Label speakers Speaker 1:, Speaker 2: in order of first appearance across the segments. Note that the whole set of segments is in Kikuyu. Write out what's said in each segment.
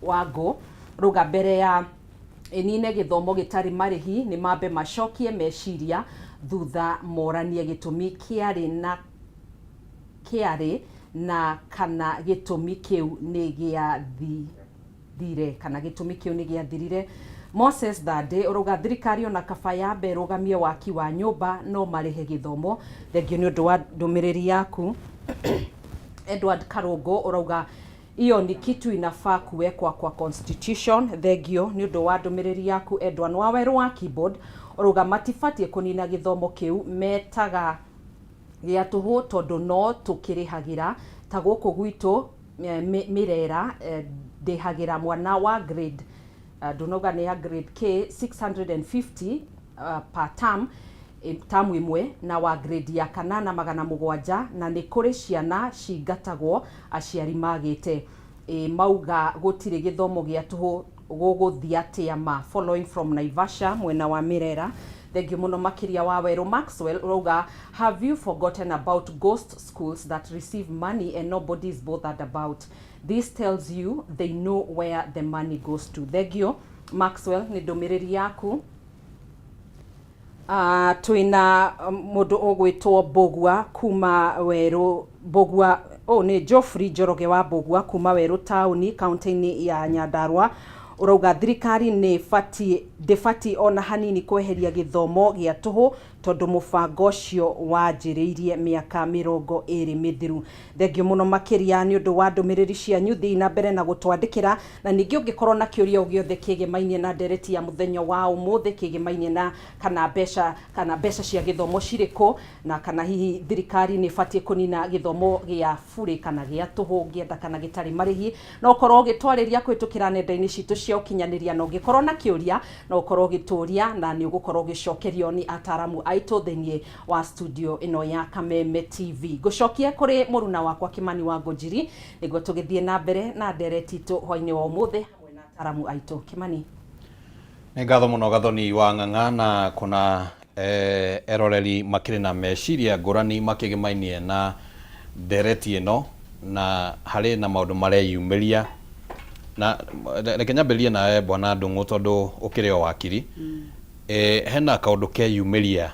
Speaker 1: Wangũ rauga mbere ya ĩnine gĩthomo gĩtarĩ marĩhi nĩ mambe macokie meciria thutha moranie gĩtũmi kĩarĩ na kĩarĩ na kana gĩtũmi kĩu nĩ gĩathire kana gĩtũmi kĩu nĩ gĩathirire. Moses Thande ũrauga thirikari ona kaba yambe ĩrũgamie waki wa nyũmba no marĩhe gĩthomo. Thengiũ nĩ ũndũ wa ndũmĩrĩri yaku. Edward Karũngũ ũrauga iyo ni kitu inafaa kuwekwa kwa constitution. Thengio nĩ ũndũ wa ndũmĩrĩri yaku Edward. Wawerũ wa keyboard ũrauga matibatiĩ kũnina gĩthomo kĩu metaga gĩa tũhũ tondũ no tũkĩrĩhagĩra ta gũkũ gwitũ Mĩrera ndĩhagĩra mwana wa grade ndũnauga nĩ ya grade K 650 per term tamu ĩmwe na wa grade ya kanana 700 na nĩ kũrĩ ciana cingatagwo aciari magĩte ĩ mauga gũtirĩ gĩthomo gĩa tũhũ gũgũthiĩ atĩa ma. Following from Naivasha mwena wa Mĩrera. Thengiũ mũno makĩria wa Werũ. Maxwell ũrauga have you forgotten about ghost schools that receive money and nobody is bothered about? This tells you they know where the money goes to. Thengiũ Maxwell nĩ ndũmĩrĩri yaku. Twĩna mũndũ ũgwĩtwo Mbũgua kuma Werũ, Mbũgua, ũyũ nĩ Geoffrey Njoroge wa Mbũgua kuma Werũ taũni kaũntĩ-inĩ ya Nyandarua, ũrauga thirikari nĩ ĩbatiĩ, ndĩbatiĩ ona hanini kweheria gĩthomo gĩa tũhũ tondũ mũbango ũcio wanjĩrĩirie mĩaka 20 mĩthiru. Thengiũ mũno makĩria nĩ ũndũ wa ndũmĩrĩri cianyu, thiĩi na mbere na gũtwandĩkĩra, na ningĩ ũngĩkorwo na kĩũria o gĩothe kĩgĩmainie na ndereti ya mũthenya wa ũmũthĩ, kĩgĩmainie na kana mbeca kana mbeca cia gĩthomo cirĩkũ, na kana hihi thirikari nĩ ĩbatiĩ kũnina gĩthomo gĩa burĩ kana gĩa tũhũ ũngĩenda kana gĩtarĩ marĩhi, no ũkorwo ũgĩtwarĩria kũhĩtũkĩra nenda-inĩ citũ cia ũkinyanĩria, na ũngĩkorwo na kĩũria no ũkorwo ũgĩtũria na nĩ ũgũkorwo ũgĩcokerio nĩ ataramu aitũ thĩinĩ wa studio ĩno ya Kameme TV. Ngũcokie kũrĩ mũruna wakwa Kimani wa Ngũnjiri nĩguo tũgĩthiĩ na mbere na ndereti itũ hwainĩ wa ũmũthĩ hamwe na ataramu aitũ. Kimani.
Speaker 2: Nĩ ngatho mũno Gathoni wa Ng'ang'a na kuna eroreri makĩrĩ na meciria ngũrani makĩgĩmainie na ndereti ĩno na harĩ na maũndũ mareyumĩria na reke nyambĩrĩrie nawe bwana Ndung'u tondũ ũkĩrĩ o wakiri. Hena kaũndũ keyumĩria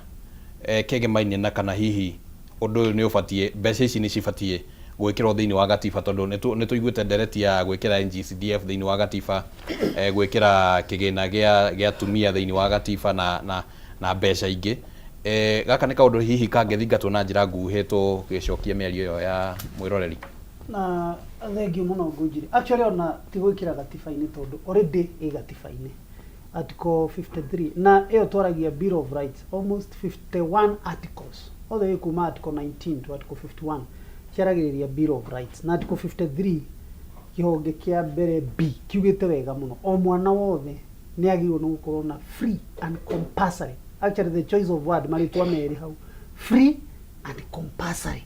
Speaker 2: kegemainie na kana hihi ũndũ ũyũ nĩ ũbatiĩ, mbeca ici nĩ cibatiĩ gwĩkĩrwo thĩinĩ wa gatiba tondũ nĩ tũiguĩte ndereti ya gwĩkĩra NGCDF thĩinĩ wa gatiba, gwĩkĩra kĩgĩna gĩa atumia thĩinĩ wa gatiba na mbeca ingĩ. Gaka nĩ kaũndũ hihi kangĩthingatwo na njĩra nguhĩ tũgĩcokia mĩario ĩyo ya mwĩroreri?
Speaker 3: Na thengiũ mũno Ngũnjiri. Actually ona ti gwĩkĩra gatiba-inĩ tondũ already ĩ gatiba-inĩ. Article 53 na ĩyo twaragia Bill of Rights almost 51 articles othe ĩ kuma Article 19 to Article 51 ciaragĩrĩria Bill of Rights na Article 53 kĩhonge kĩa mbere B kiugĩte wega mũno o mwana wothe nĩ agĩrĩirwo nĩ gũkorwo na free and compulsory, actually the choice of word marĩtwa merĩ hau, free and compulsory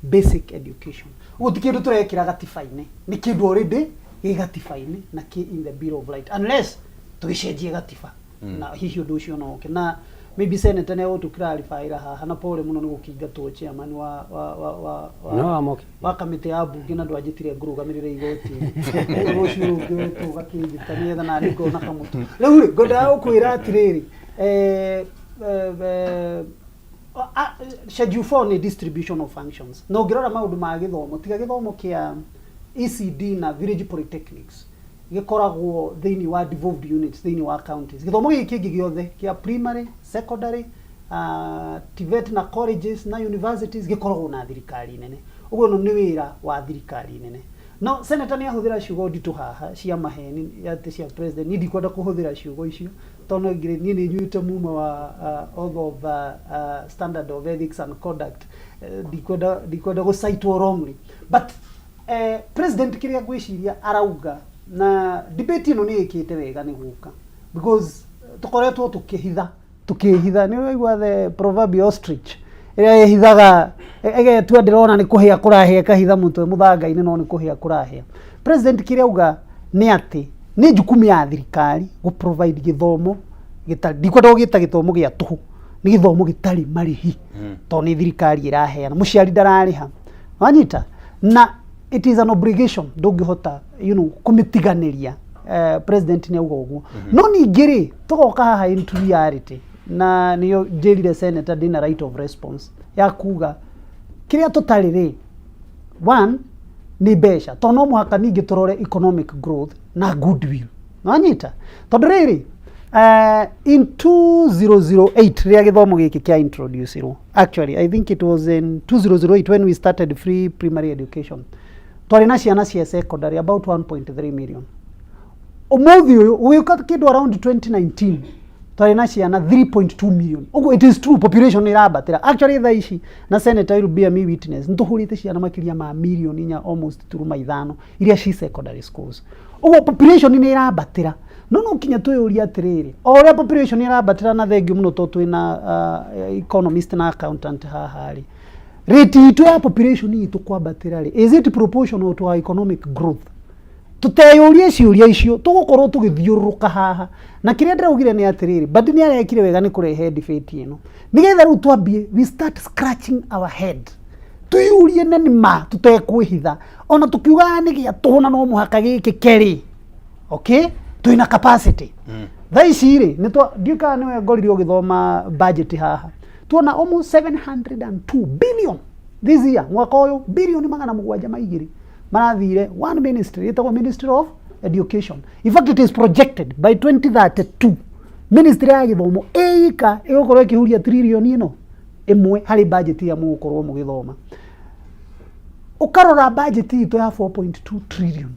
Speaker 3: basic education. Ũguo ti kĩndũ tũrekĩra gatiba-inĩ, nĩ kĩndũ already gĩ gatiba-inĩ na kĩ in the Bill of Right unless tũgĩcenjie gatiba na hihi ũndũ ũcio no ũke na maybe senator nĩ egũtũ clarify haha na pole mũno nĩ gũkĩingatwo chairman wa
Speaker 4: No amoke.
Speaker 3: Wa kamĩtĩ ya mbunge na ndwanjĩtire ngũrũgamĩrĩre igoti rũciũ rũngĩ wetwo ũgakĩnjĩta nĩgetha nani ngona kamũtũ. Rĩu rĩ, ngwendaga gũkwĩra atĩrĩrĩ, Schedule 4 nĩ distribution of functions na ũngĩrora maũndũ ma gĩthomo tiga gĩthomo kĩa ECD na village polytechnics gĩkoragwo thĩinĩ wa devolved units thĩinĩ wa counties, gĩthomo gĩkĩ kĩngĩ gĩothe kĩa primary, secondary, TVET na colleges na universities gĩkoragwo na thirikari nene. Ũguo ĩno nĩ wĩra wa thirikari nene. No senator nĩ ahũthĩra ciugo nditũ haha cia maheni atĩ cia president. Niĩ ndikwenda kũhũthĩra ciugo icio tondũ niĩ nĩ nyuĩte mumo wa oath of standard of ethics and conduct. Ndikwenda gũcaitwo wrongly, but president kĩrĩa ngwĩciria arauga na debate ĩno nĩ ĩkĩte wega nĩ gũka because tũkoretwo tũkĩhitha tũkĩhitha. Nĩ ũraigua the proverbial ostrich ĩrĩa ĩhithaga ĩgetua ndĩrona nĩ kũhĩa kũrahĩa, ĩkahitha mũtwe mũthanga-inĩ, no nĩ kũhĩa kũrahĩa. President kĩrĩa auga nĩ atĩ nĩ jukumu ya thirikari gũ provide gĩthomo gĩtarĩ, ndikwenda gũgĩta gĩthomo gĩa tũhũ, nĩ gĩthomo gĩtarĩ marĩhi tondũ nĩ thirikari ĩraheana, mũciari ndararĩha, wanyita? Na It is an obligation, ndũngĩhota kũmĩtiganĩria. President nĩ auga ũguo. No ningĩ rĩ, tũgoka haha into reality, na nĩyo njĩrire senator ndĩna right of response ya kuga kĩrĩa tũtarĩ rĩ, one nĩ mbeca, tondũ no mũhaka ningĩ tũrore economic growth na goodwill. Nwanyita, tondũ rĩrĩ, in 2008 rĩrĩa gĩthomo gĩkĩ kĩa introducirwo, actually I think it was in 2008 when we started free primary education, twarĩ na ciana cia secondary about 1.3 million. Ũmũthĩ ũyũ ũgĩũka kĩndũ around 2019 twarĩ na ciana 3.2 million. Ũguo it is true, population nĩ ĩrambatĩra. Actually thaa ici, na senator will bear me witness, nĩ tũhũrĩte ciana makĩria ma mirioni 4 almost turuma 5 iria ci secondary schools. Ũguo population nĩ ĩrambatĩra, no kinya twĩyũrie atĩrĩrĩ, o ũrĩa population ĩrambatĩra, na thengiũ mũno tondũ twĩna economist na accountant haha rĩ, rate itũ ya population itũ kwambatĩra rĩ, is it proportional to our economic growth? Tuteyũrie ciũria icio, tũgũkorwo tũgĩthiũrũrũka haha. Na kĩrĩa ndĩraugire nĩ atĩrĩrĩ, but nĩ arekire wega nĩ kũrehe debate ĩno, nĩgetha rĩu twambie, we start scratching our head, twĩyũrie na nĩ ma tũtekwĩhitha, ona tũkiugaga nĩ gĩa tũhũ na no mũhaka gĩkĩ kerĩ. Okay, twĩna capacity thaa ici rĩ, nĩ twa ndiũĩ kana nĩwe ngorire ũgĩthoma budget haha, tuona almost 702 billion this year, mwaka ũyũ, 702 billion marathire one ministry ĩtagwo Ministry of Education. In fact, it is projected by 2032 ministry ya gĩthomo ĩika ĩgũkorwo ĩkĩhuria 1 trillion ĩmwe harĩ budget ya mũgũkorwo mũgĩthoma. Ũkarora budget itũ ya 4.2 trillion,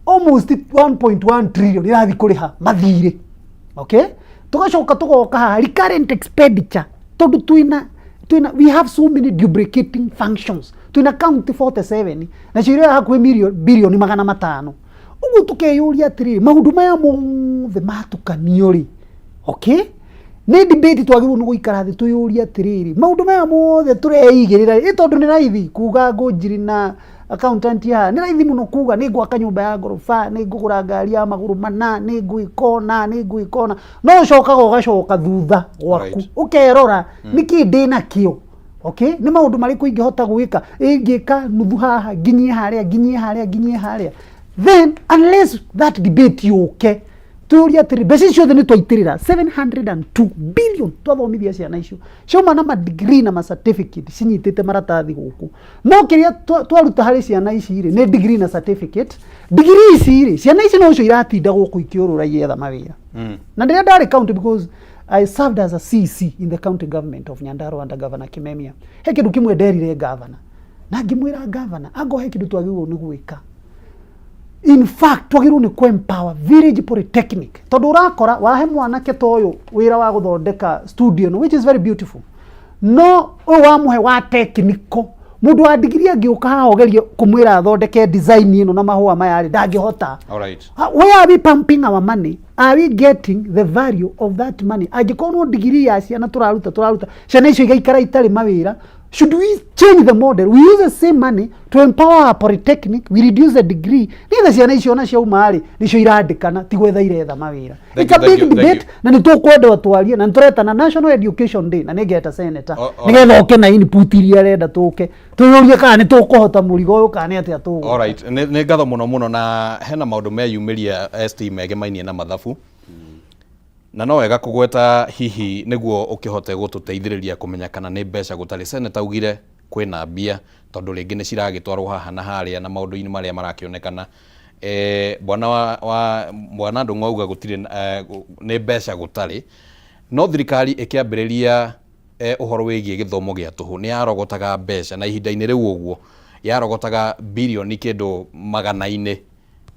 Speaker 3: almost 1.1 trillion ĩrathiĩ kũrĩha mathirĩ. Okay, tugacoka tugoka haha recurrent expenditure, tondu twina we have so many duplicating functions. Twina county 47 nacio iria hakuhĩ 500 billion. Ũguo tukeyũria atĩrĩrĩ, maũndũ maya mothe matukanio rĩ, okay, nĩ debate twagĩrĩirwo nĩ gũikara thĩ twĩyũrie atĩrĩrĩ, maũndũ maya mothe tũreigĩrĩra ĩ, tondũ nĩ raithi kuga ngũnjiri na accountant haha, nĩ raithi mũno kuga nĩ ngwaka nyũmba ya ngoroba, nĩ ngũgũra ngari ya magũrũ mana, nĩ ngwĩka ũna, nĩ ngwĩka ũna, no ũcokaga ũgacoka thutha gwaku, ũkerora nĩkĩ ndĩ nakĩo. Okay, nĩ maũndũ marĩkũ ingĩhota gwĩka, ingĩka nuthu haha, nginyie harĩa, nginyie harĩa, nginyie harĩa. Then unless that debate yũke, twĩyũrie atĩrĩ, mbeca icio ciothe nĩ twaitĩrĩra 702 billion, twathomithia ciana icio ciauma na madegree na macertificate cinyitĩte maratathi gũkũ, no kĩrĩa twaruta harĩ ciana ici rĩ, nĩ degree na certificate. Degree ici rĩ, ciana ici nocio iratinda gũkũ ikĩũrũra igĩetha mawĩra. Na rĩrĩa ndarĩ county, because I served as a CC in the county government of Nyandarua under Governor Kimemia, he kĩndũ kĩmwe nderire governor, na ngĩmwĩra, "Governor, angorwo he kĩndũ twagĩrĩirwo nĩ gwĩka, in fact twagĩrĩirwo nĩ kũ-empower village polytechnic, tondũ ũrakora wahe mwanake ta ũyũ wĩra wa gũthondeka studio ĩno, which is very beautiful, no ũyũ wamũhe wa technical, mũndũ wa ndigiri angĩũka haha ũgerie kũmwĩra athondeke design ĩno na mahũa maya rĩ, ndangĩhota." Where are we pumping our money? Are we getting the value of that money? Angĩkorwo no ndigiri ya ciana tũraruta, tũraruta ciana icio igaikara itarĩ mawĩra, should we change the model? We use the same money to empower our polytechnic, we reduce the degree, nĩgetha ciana icio ona ciauma rĩ, nĩcio irandĩkana, ti gwetha iretha mawĩra.
Speaker 2: Thank
Speaker 3: It's a
Speaker 2: you, thank
Speaker 3: big
Speaker 2: you, thank
Speaker 3: debate,
Speaker 2: you.
Speaker 3: na nĩ tũkwenda twarie, na nĩ tũretana National Education Day, na nĩ ngeta senator nĩgetha oke na input iria arenda, tũke twĩyũrie kana nĩ tũkũhota mũrigo ũyũ kana nĩ atĩa tũgwĩka.
Speaker 2: Alright, nĩ ngatho mũno mũno, na hena maũndũ meyumĩria ST megemainie na mathabu, na no wega kũgweta hihi nĩguo ũkĩhote gũtũteithĩrĩria kũmenya kana nĩ mbeca gũtarĩ. Senator augire kwĩna mbia, tondũ rĩngĩ nĩ ciragĩtwarwo haha na harĩa na maũndũ-inĩ marĩa marakĩonekana. Bwana wa bwana Ndung'u auga gũtirĩ, nĩ mbeca gũtarĩ, no thirikari ĩkĩambĩrĩria ũhoro wĩgiĩ gĩthomo gĩa tũhũ nĩ yarogotaga mbeca, na ihinda-inĩ rĩu ũguo yarogotaga birioni kĩndũ magana-inĩ,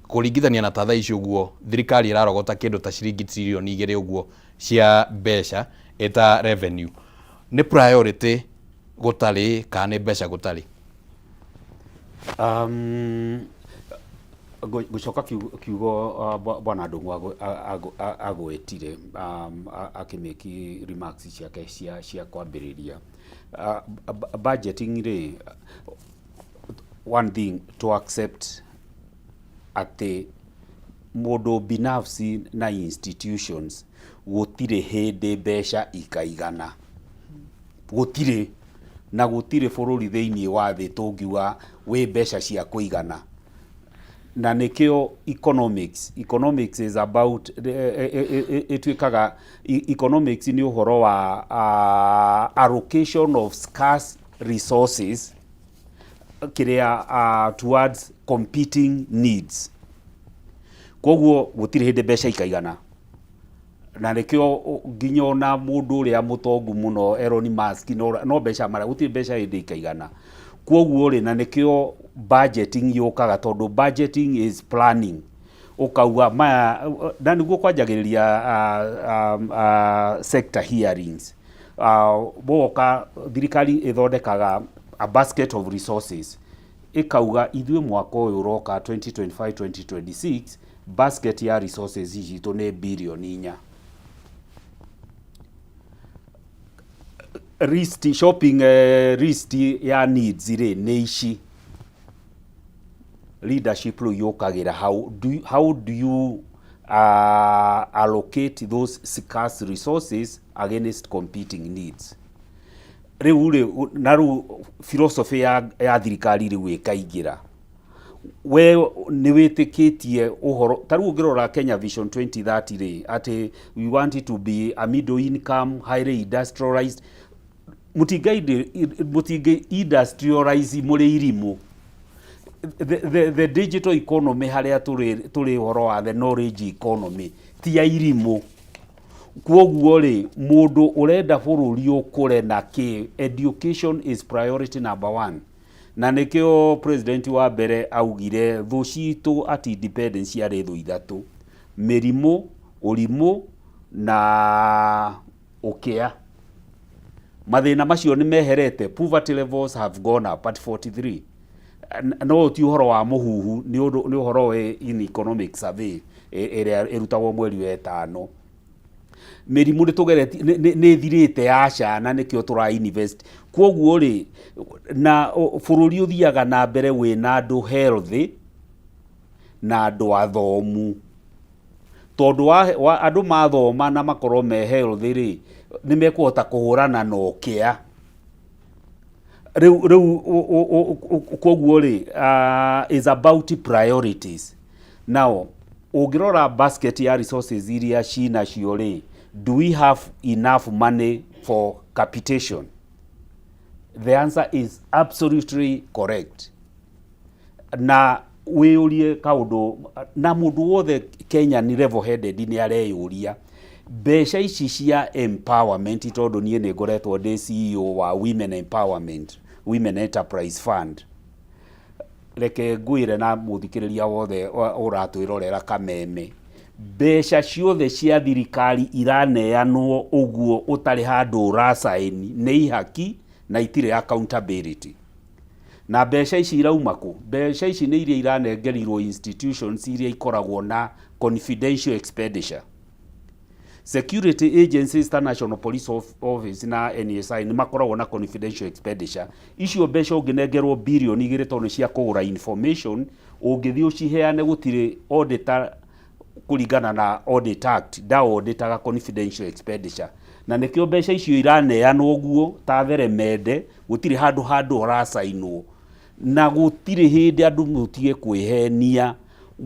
Speaker 2: kũringithania na ta thaa ici ũguo thirikari ĩrarogota kĩndũ ta ciringi 2 trillion ũguo cia mbeca ĩta revenue. Nĩ priority gũtarĩ kana nĩ mbeca gũtarĩ?
Speaker 4: Ngũcoka kiugo bwana Ndung'u agwetire akĩmĩki remarks ciake cia kwambĩrĩria. Budgeting rĩ, one thing to accept atĩ mũndũ binafsi na institutions gũtirĩ hĩndĩ mbeca ikaigana, gũtirĩ. Na gũtirĩ bũrũri thĩinĩ wa thĩ tũngiuga wĩ mbeca cia kũigana. Na nĩkĩo economics, economics is about, ĩtuĩkaga economics nĩ ũhoro wa allocation of scarce resources kĩrĩa towards competing needs. Koguo gũtirĩ hĩndĩ mbeca ikaigana. Na nĩkĩo nginya ona mũndũ ũrĩa mũtongu mũno Elon Musk no mbeca mara, gũtirĩ mbeca hĩndĩ ikaigana. Koguo rĩ, na nĩkĩo budgeting yũkaga, tondũ budgeting is planning. Ũkauga maya, na nĩguo kwanjagĩrĩria sector hearings. Woka thirikari ĩthondekaga a basket of resources, ĩkauga ithuĩ mwaka ũyũ ũroka 2025 2026 basket ya resources citũ nĩ birioni 4. List, shopping list ya needs rĩ nĩ ici. Leadership rĩu yũkagĩra hau. How do you allocate those scarce resources against competing needs? Rĩu rĩ, na rĩu philosophy ya thirikari rĩu ĩkaingĩra. We nĩ wĩtĩkĩtie ũhoro ta rĩu ũngĩrora Kenya Vision 2030 rĩ, atĩ we want it to be a middle income, highly industrialized. Mũtingĩ industrialize mũrĩ irimũ. The digital economy harĩa tũrĩ ũhoro wa the knowledge economy ti ya irimũ. Kwoguo rĩ, mũndũ ũrenda bũrũri ũkũre na kĩ, education is priority number one. Na nĩkĩo president wa mbere augire thũ citũ at independence ciarĩ thũ ithatũ: mĩrimũ, ũrimũ na ũkĩa. Mathĩna macio nĩ meherete, poverty levels have gone up at 43. No ti ũhoro wa mũhuhu, nĩ ũndũ nĩ ũhoro wĩ in economic survey ĩrĩa ĩrutagwo mweri wa ĩtano. Mĩrimũ nĩ tũgeretie nĩ ĩthirĩte yaca, na nĩkĩo tũra invest. Kwoguo rĩ, na bũrũri ũthiaga na mbere wĩna andũ healthy na andũ athomu, tondũ wa andũ mathoma na makorwo me healthy rĩ, nĩ mekũhota kũhũrana na ũkĩa. Rĩu kwoguo rĩ, is about priorities. Now ũngĩrora basket ya resources iria cinacio rĩ, do we have enough money for capitation? The answer is absolutely correct. Na wĩyũrie kaũndũ, na mũndũ wothe Kenya ni level headed nĩ areyũria, mbeca ici cia empowerment, tondũ niĩ nĩ ngoretwo ndĩ CEO wa Women Empowerment, Women Enterprise Fund. Reke ngwĩre na mũthikĩrĩria wothe ũratwĩrorera kameme, mbeca ciothe cia thirikari iraneanwo ũguo ũtarĩ handũ ũracaĩni nĩ ihaki na itirĩ accountability. Na mbeca ici irauma kũ? Mbeca ici nĩ iria iranengerirwo institutions iria ikoragwo na confidential expenditure. Security agencies ta National Police Office na NSI nĩ makoragwo na confidential expenditure. Icio mbeca ũngĩnengerwo birioni 2 tondũ nĩ cia kũgũra information, ũngĩthiĩ ũciheane gũtirĩ auditor, kũringana na Audit Act ndaũditaga confidential expenditure. Na nĩkĩo mbeca icio iraneanwo ũguo ta theremende, gũtirĩ handũ ũracainwo. Na gũtirĩ hĩndĩ andũ, mũtige kwĩhenia,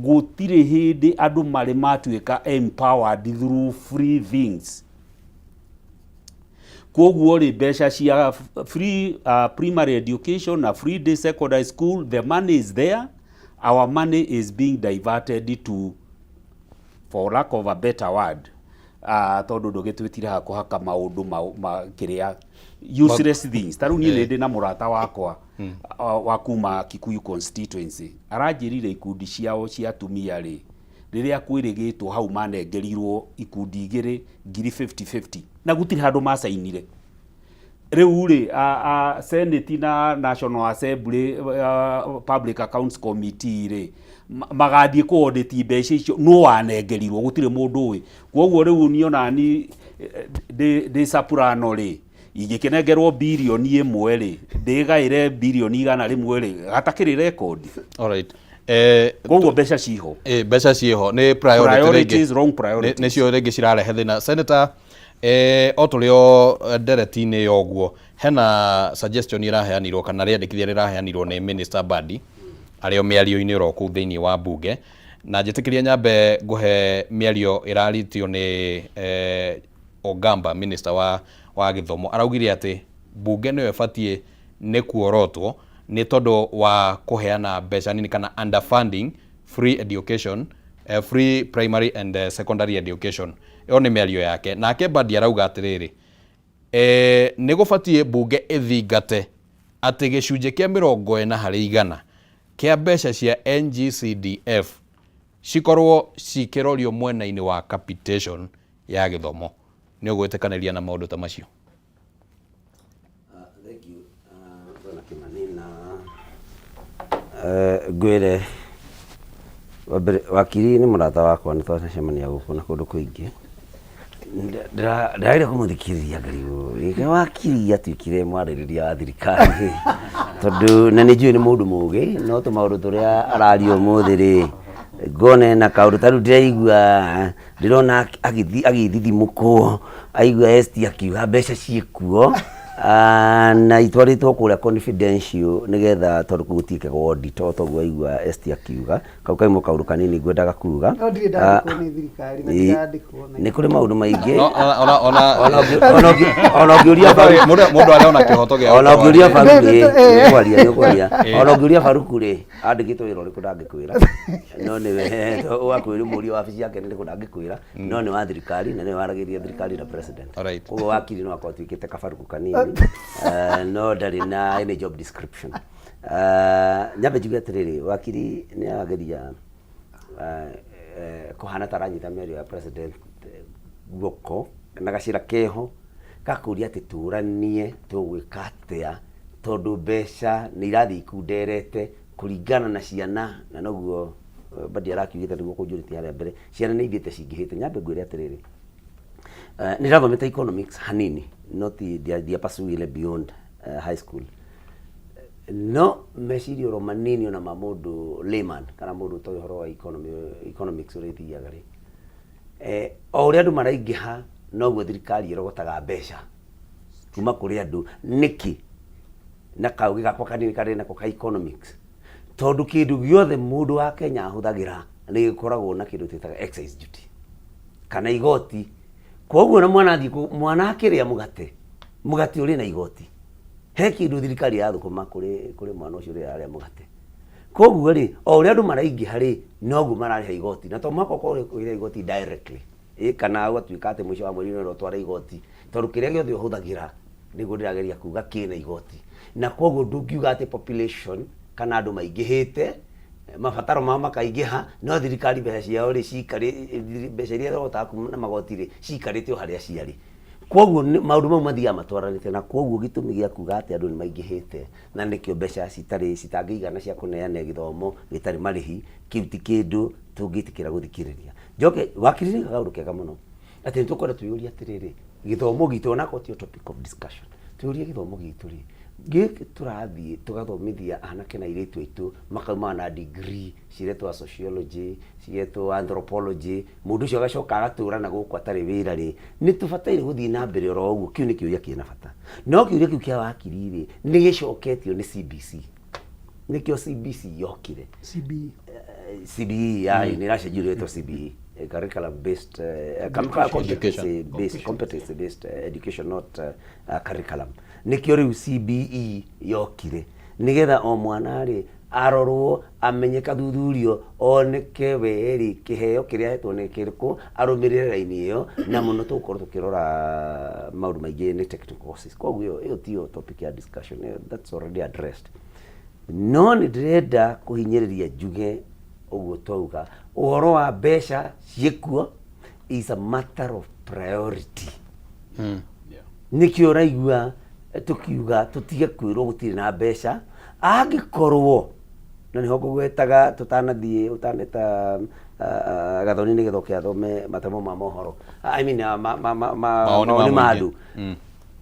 Speaker 4: gũtirĩ hĩndĩ andũ marĩ matuĩka empowered through free things. Koguo rĩ, mbeca cia free primary education na free day secondary school, the money is there. Our money is being diverted to, for lack of a better word, tondũ ndũgĩtwĩtire ha kũhaka maũndũ ma kĩrĩa useless things. Ta rĩu niĩ nĩ ndĩ na mũrata wakwa wa kuma Kikuyu constituency, aranjĩrire ikundi ciao cia atumia rĩ, rĩrĩa kwĩrĩgĩtwo hau manengerirwo ikundi igĩrĩ ngiri 50-50 na gũtirĩ handũ macainire. Rĩu rĩ, Senate na National Assembly Public Accounts Committee rĩ, magathiĩ kũ audit mbeca icio, no wanengerirwo gũtirĩ mũndũ ũĩ. Koguo rĩu niĩ ona ni ndĩ Soprano rĩ, ingĩkĩnengerwo birioni 1 rĩ, ndĩgaĩre birioni 100 rĩ, hatakĩrĩ rekondi.
Speaker 2: Alright.
Speaker 4: Koguo mbeca ciho.
Speaker 2: Mbeca ciĩho, nĩ priority rĩngĩ.
Speaker 4: Priorities, wrong priorities.
Speaker 2: Nĩcio rĩngĩ cirarehe thĩna. Senator, o tũrĩ o ndereti-inĩ ya ũguo, Hena suggestion ĩraheanirwo kana rĩandĩkithia rĩraheanirwo nĩ Minister Mbadi arĩ o mĩario-inĩ oro kũu thĩinĩ wa mbunge, na njĩtĩkĩrie nyambe ngũhe mĩario ĩrarĩtio nĩ Ogamba, minister wa gĩthomo. Araugire atĩ mbunge nĩyo ĩbatiĩ nĩ kuorotwo nĩ tondũ wa kũheana mbeca nini kana underfunding free education, free primary and secondary education. Ĩyo nĩ mĩario yake. Nake Mbadi arauga atĩrĩrĩ, nĩ gũbatiĩ mbunge ĩthingate atĩ gĩcunjĩ kĩa 40% kĩa mbeca cia NGCDF cikorwo cikĩrorio mwena-inĩ wa capitation ya gĩthomo. Nĩ ũgwĩtĩkanĩria na maũndũ ta macio?
Speaker 5: Thank you, Bwana Kimani, na ngwĩre wa mbere, wakiri nĩ mũrata wakwa, nĩ twacemania gũkũ na kũndũ kũingĩ. Ndĩrageria kũmũthikĩrĩria ngarigwo rĩrĩa wakiri atuĩkire mwarĩrĩria wa thirikari, tondũ na nĩ njũĩ nĩ mũndũ mũgĩ, no tũmaũndũ tũrĩa araria ũmũthĩ rĩ, ngona ena kaũndũ ta rĩu ndĩraigua, ndĩrona agĩthithimũkwo aigua ST akiuga mbeca ciĩkuo na itwarĩtwo kũrĩa confidential nĩgetha tondũ gũtiĩkagwo audit o toguo aigua ST akiuga. Kau kaimũ kaũndũ kanini ngwendaga kuga.
Speaker 3: No ndirĩ ndandĩkwo nĩ thirikari na ndirandĩkwo na
Speaker 5: Nĩ kũrĩ maũndũ maingĩ.
Speaker 2: No, ona ona
Speaker 5: Ona ũngĩũria Faruku,
Speaker 2: Mũndũ arĩ ona kĩhoto gĩa
Speaker 5: ona
Speaker 2: gũkorwo
Speaker 5: ũngĩũria Faruku rĩ,
Speaker 3: Nĩ-
Speaker 5: nĩ ũkwaria. Ona ũngĩũria Faruku rĩ, andĩkĩtwo wĩra ũrĩkũ ndangĩkwĩra, no nĩwe wakwĩra mũria wabici yake nĩ rĩkũ ndangĩkwĩra, no nĩ wa thirikari na nĩwe waragĩria thirikari na president. Koguo wakiri no akorwo atuĩkĩte kabaruku kanini, no ndarĩ na any job description. Nyambe njuge atĩrĩrĩ, wakiri nĩ arageria kũhana ta aranyita mĩario ya president guoko na gacĩra keho gakũria atĩ tũranie tũgwĩka atĩa, tondũ mbeca nĩ irathiĩ ikunderete kũringana na ciana, na noguo Mbadi arakiugĩte nĩguo kũnjũrĩtie harĩa mbere, ciana nĩ ithiĩte cingĩhĩte. Nyambe ngwĩre atĩrĩrĩ, nĩ ndathomete economics hanini, no ti ndiapasuire beyond high school, no meciria oro manini ona ma mũndũ layman kana mũndũ ũtoĩ ũhoro wa economy, economics ũrĩa ithiaga rĩ, o ũrĩa andũ maraingĩha noguo thirikari ĩrogotaga mbeca kuma kũrĩ andũ. Nĩkĩ? Na kaũgĩ gakwa kanini karĩ nako ka economics, tondũ kĩndũ gĩothe mũndũ wa Kenya ahũthagĩra nĩ gĩkoragwo na kĩndũ twĩtaga excise duty kana igoti. Koguo na mwana athiĩ mwana akĩrĩa mũgate, mũgate ũrĩ na igoti, he kĩndũ thirikari yathũkũma kũrĩ mwana ũcio ũrĩa ararĩa mũgate. Koguo rĩ, o ũrĩa andũ maraingĩha rĩ, noguo mararĩha igoti, na to mũhaka ũkorwo ũkĩrĩha igoti directly, kana ũgatuĩka atĩ mũico wa mweri nĩ ũtwara igoti, tondũ kĩrĩa gĩothe ũhũthagĩra, nĩguo ndĩrageria kuga, kĩna igoti. Na koguo ndũngiuga atĩ population kana andũ maingĩhĩte, mabataro mao makaingĩha, no thirikari mbeca ciao rĩ cikarĩ, mbeca iria ĩrogotaga kuma na magoti rĩ, cikarĩte o harĩa ciarĩ. Koguo maũndũ mau mathiaga matwaranĩte, na koguo gĩtũmi gĩa kuga atĩ andũ nĩ maingĩhĩte na nĩkĩo mbeca citarĩ citangĩigana cia kũneana gĩthomo gĩtarĩ marĩhi, kĩu ti kĩndũ tũngĩtĩkĩra gũthikĩrĩria. Njoke wakiri nĩ kaũndũ kega mũno atĩ nĩ tũkwenda twĩyũrie atĩrĩrĩ, gĩthomo gitũ, onakorwo tiyo topic of discussion, twĩyũrie gĩthomo gitũ rĩ, gĩkĩ tũrathiĩ tũgathomithia anake na airĩtu aitũ makaumaga na degree ciretwo sociology, ciretwo anthropology, mũndũ ũcio agacoka agatũra na gũkũ atarĩ wĩra rĩ, nĩ tũbataire gũthiĩ na mbere oro ũguo? Kĩu nĩ kĩũria kĩna bata. No kĩũria kĩu kĩa wakiri rĩ, nĩ gĩcoketio nĩ CBC, nĩkĩo CBC yokire.
Speaker 3: CBE.
Speaker 5: CBE ya nĩ ĩracenjirio ĩtwo CBE, curriculum based, competency based, competency based education, not curriculum. Nĩkĩo rĩu CBE yokire, nĩgetha o mwana rĩ arorwo, amenye, kathuthurio, oneke we rĩ kĩheo kĩrĩa ahetwo nĩ kĩrĩkũ, arũmĩrĩre raini ĩyo. Na mũno tũgũkorwo tũkĩrora maũndũ maingĩ nĩ technical courses. Koguo ĩyo tiyo topic ya discussion, ĩyo that's already addressed. No nĩ ndĩrenda kũhinyĩrĩria njuge ũguo twauga, ũhoro wa mbeca ciĩkuo is a matter of priority. Nĩkĩo ũraigua tũkiuga tũtige kwĩrwo gũtirĩ na mbeca, angĩkorwo na nĩho ngũgwetaga tũtanathiĩ ũtaneta Gathoni nĩgetha ũke athome mathomo ma mohoro, I mean, ma
Speaker 2: Mawoni ma
Speaker 5: mawoni ma
Speaker 2: mũingĩ.
Speaker 5: andũ.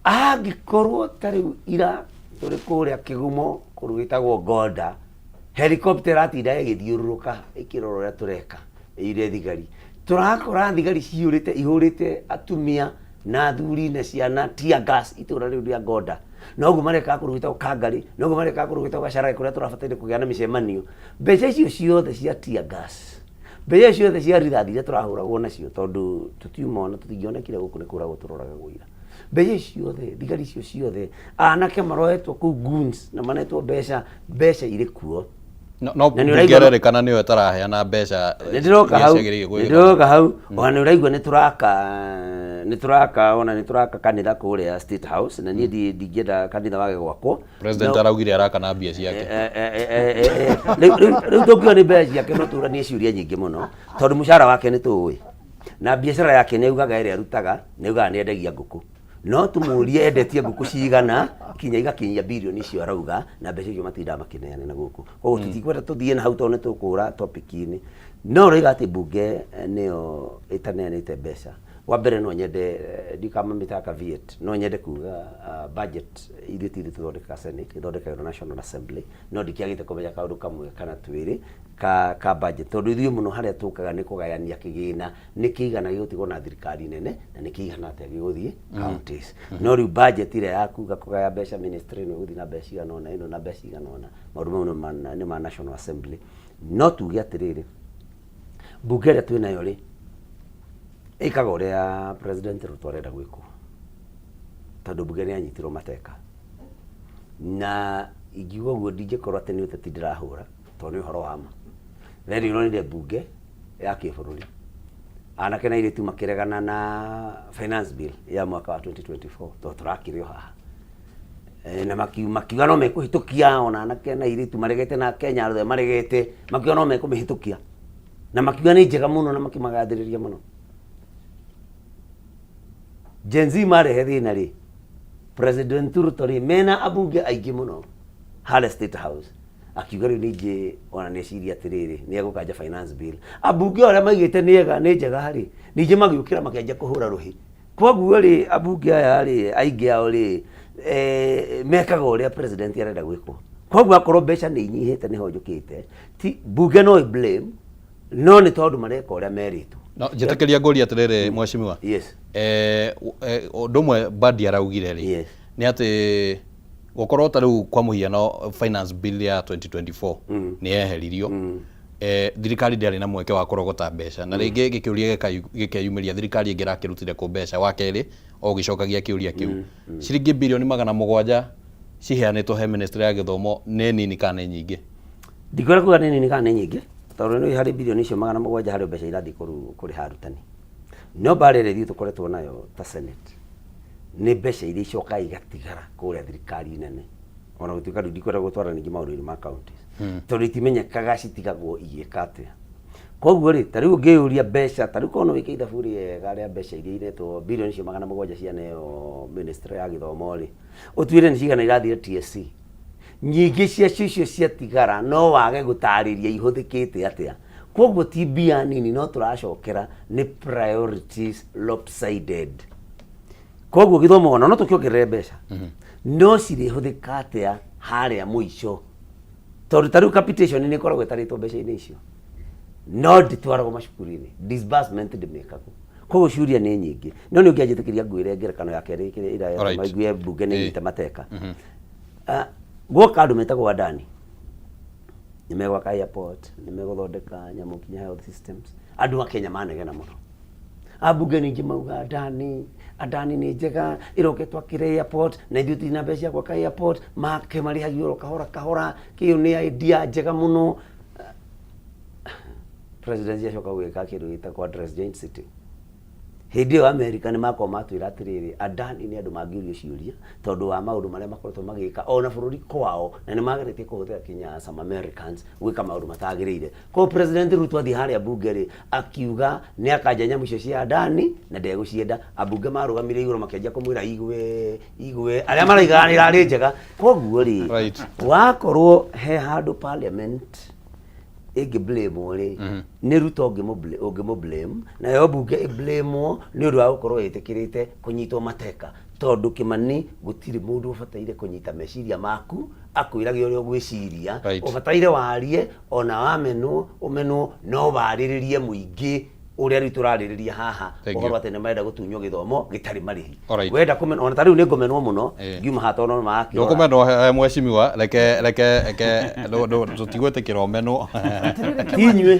Speaker 5: Angĩkorwo ta rĩu ira tũrĩ kũrĩa Kĩgumo, kũndũ gwĩtagwo Gonda, helicopter ĩratinda ĩgĩthiũrũrũka ĩkĩrora ũrĩa tũreka, ĩire thigari, tũrakora thigari ciyũrĩte ihũrĩte atumia na athuri na ciana tear gas itũra rĩu rĩa Gonda. Noguo marekaga kũndũ gwĩtagwo Kangarĩ, noguo marekaga kũndũ gwĩtagwo Gacharage kũrĩa tũrabataire kũgĩa na mĩcemanio. Mbeca icio ciothe cia tear gas, mbeca icio ciothe cia rithathi iria tũrahũragwo nacio tondũ tũtiuma ona tũtingĩonekire gũkũ nĩ kũragwo tũroragagwo ira. Mbeca icio ciothe, thigari icio ciothe, anake maroetwo kũu goons na manetwo mbeca, mbeca irĩ kuo.
Speaker 2: No, no
Speaker 5: Na nĩ
Speaker 2: mbunge
Speaker 5: ũraigua-
Speaker 2: ĩrerĩkana nĩyo ĩtaraheana mbeca
Speaker 5: nĩ ndĩroka
Speaker 2: iria
Speaker 5: hau
Speaker 2: ciagĩrĩire gwĩ
Speaker 5: nĩ
Speaker 2: gĩthomo.
Speaker 5: ndĩroka hau ona nĩ ũraigua nĩ tũraka nĩ tũraka ona nĩ tũraka kanitha kũrĩa State House na niĩ ndingĩenda kanitha wage gwakwo.
Speaker 2: President
Speaker 5: No-
Speaker 2: araugire araka na mbia ciake.
Speaker 5: Rĩu tũngiuga nĩ mbeca ciake no tũranie ciũria nyingĩ mũno tondũ mũcara wake nĩ tũũĩ na biacara yake nĩ augaga ĩrĩa arutaga nĩ augaga nĩ endagia ngũkũ no tũmũrie endetie ngũkũ cigana kinya igakinyia birioni icio arauga na mbeca icio matindaga makĩneana na gũkũ koguo tũtikwenda tũthiĩ na hau tondũ nĩ tũkũra topic-inĩ no ũroiga atĩ mbunge nĩyo ĩtaneanĩte mbeca. Wa mbere no nyende ndikamamĩtaga caveat no nyende kuga budget ithuĩ ti ithuĩ tũthondekaga Senate ĩthondekagĩrwo National Assembly no ndikĩagĩte kũmenya kaũndũ kamwe kana twĩrĩ ka budget tondũ ithuĩ mũno harĩa tũkaga nĩ kũgayania kĩgĩna nĩ kĩigana gĩgũtigwo na thirikari nene na nĩ kĩigana atĩa gĩgũthiĩ counties no rĩu budget ĩrĩa ya kuga kũgaya mbeca ministry ĩno ĩgũthiĩ na mbeca cigana ũna ĩno na mbeca cigana ũna maũndũ mau nĩ ma National Assembly no tuge atĩrĩrĩ mbunge ĩrĩa twĩnayo rĩ ĩkaga ũrĩa President Ruto arenda gwĩkwo tondũ mbunge nĩ yanyitirwo mateka na ingiuga ũguo ndingĩkorwo atĩ nĩ ũteti ndĩrahũra tondũ nĩ ũhoro wa ma. Then ũronire mbunge ya kĩbũrũri anake na airĩtu makĩregana na finance bill ya mwaka wa 2024 tondũ tũrakĩrĩ o haha na makiuga no mekũhĩtũkia ona anake na airĩtu maregete na Kenya othe maregete makiuga no mekũmĩhĩtũkia na makiuga nĩ njega mũno na makĩmagathĩrĩria mũno. Gen Z marehe thĩna rĩ, President Ruto rĩ mena ambunge aingĩ mũno harĩa State House akiuga rĩu ningĩ ona nĩ eciria atĩrĩrĩ nĩ egũkanja finance bill. Ambunge arĩa maigĩte nĩ ega nĩ njega rĩ ningĩ magĩũkĩra makĩanjia kũhũra rũhĩ. Koguo rĩ ambunge aya rĩ aingĩ ao rĩ mekaga ũrĩa president arenda gwĩkwo. Koguo akorwo mbeca nĩ inyihĩte nĩho njũkĩte ti mbunge no ĩ blame no nĩ tondũ mareka ũrĩa merĩtwo.
Speaker 2: No, njĩtĩkĩria ngũrie atĩrĩrĩ mheshimiwa.
Speaker 5: Yes.
Speaker 2: Ũndũ ũmwe Mbadi araugire rĩ
Speaker 5: Yes.
Speaker 2: nĩ atĩ gũkorwo ta rĩu kwa mũhiano finance bill ya 2024 nĩ yeheririo thirikari ndĩarĩ na mweke wa kũrogota mbeca na rĩngĩ gĩkĩũria gĩkeyumĩria thirikari ĩngĩ ĩrakĩrutire kũ mbeca wa kerĩ o ũgĩcokagia kĩũria kĩu ciringi birioni 700 ciheanĩtwo he ministry ya gĩthomo nĩ nini kana nĩ nyingĩ?
Speaker 5: Ndikwenda kuga nĩ nini kana nĩ nyingĩ tondũ nĩ harĩ birioni icio 700 harĩ mbeca irathiĩ kũrĩha arutani no mbara ĩrĩa ithuĩ tũkoretwo nayo ta Senate nĩ mbeca iria icokaga igatigara kũrĩa thirikari nene ona gũtuĩka rĩu ndikwenda gũtwara ningĩ maũndũ-inĩ ma counties tondũ itimenyekaga citigagwo igĩka atĩa. Koguo rĩ ta rĩu ũngĩyũria mbeca ta rĩu korwo no wĩke ithabu rĩega rĩa mbeca iria iretwo birioni icio 700 cianeo ministry ya gĩthomo rĩ ũtuĩre nĩ cigana irathire TSC nyingĩ ciacio icio ciatigara no wage gũtarĩria ihũthĩkĩte atĩa. Koguo ti mbia nini no tũracokera nĩ priorities lopsided. Koguo gĩthomo ona no tũkĩongerere mbeca no cirĩhũthĩka atĩa harĩa mũico tondũ ta rĩu capitation nĩ ĩkoragwo ĩtarĩtwo mbeca-inĩ icio no ndĩtwaragwo macukuru-inĩ disbursement ndĩmĩkagwo. Koguo ciũria nĩ nyingĩ no nĩ ũngĩanjĩtĩkĩria ngwĩre ngerekano ya kerĩ kĩrĩa ĩrĩa maigue mbunge nĩ nyite mateka. Gwoka andũ metagwo Adani nĩ megwaka airport nĩ megũthondeka nyamũ nginya health systems andũ a Kenya manegena mũno. Ambunge ningĩ mauga Adani, Adani nĩ njega ĩroka ĩtwakĩre airport na ithuĩ tũtirĩ na mbeca cia gwaka airport make marĩhagio oro kahora kahora kĩyo nĩ idea njega mũno. President acoka gwĩka kĩndũ gĩtagwo address joint sitting. Hĩndĩ ĩyo America nĩ makorwo matwĩra atĩrĩrĩ Adani nĩ andũ mangĩũrio ciũria tondũ wa maũndũ marĩa makoretwo magĩka ona bũrũri kwao na nĩ mageretie kũhũthĩra kinya some Americans gwĩka maũndũ matagĩrĩire. Koguo President Ruto athiĩ harĩa mbunge rĩ akiuga nĩ akanja nyamũ icio cia Adani na ndegũcienda. Ambunge marũgamire igũrũ makĩanjia kũmwĩra igwe igwe arĩa maraigaga nĩ ĩrarĩ njega. Koguo rĩ wakorwo he handũ parliament ĩngĩ blame rĩ nĩ Ruto ũngĩmũ blame nayo mbunge ĩ blame nĩ ũndũ wa gũkorwo ĩtĩkĩrĩte kũnyitwo mateka tondũ Kĩmani gũtirĩ mũndũ ũbataire kũnyita meciria maku akwĩrage ũrĩa ũgwĩciria ũbataire warie ona wamenwo ũmenwo no warĩrĩrie mũingĩ Ũrĩa rĩu tũrarĩrĩria haha,
Speaker 2: Thank
Speaker 5: ũhoro
Speaker 2: you.
Speaker 5: atĩ nĩ marenda gũtunywo gĩthomo gĩtarĩ marĩhi.
Speaker 2: Alright.
Speaker 5: Wenda kũmenwo, ona ta rĩu nĩ ngũmenwo mũno ngiuma haha tondũ no marakĩrora.
Speaker 2: Ndũkũmenwo, mheshimiwa, reke tũtigwĩtĩkĩra ũmenwo.
Speaker 5: Ti inyuĩ.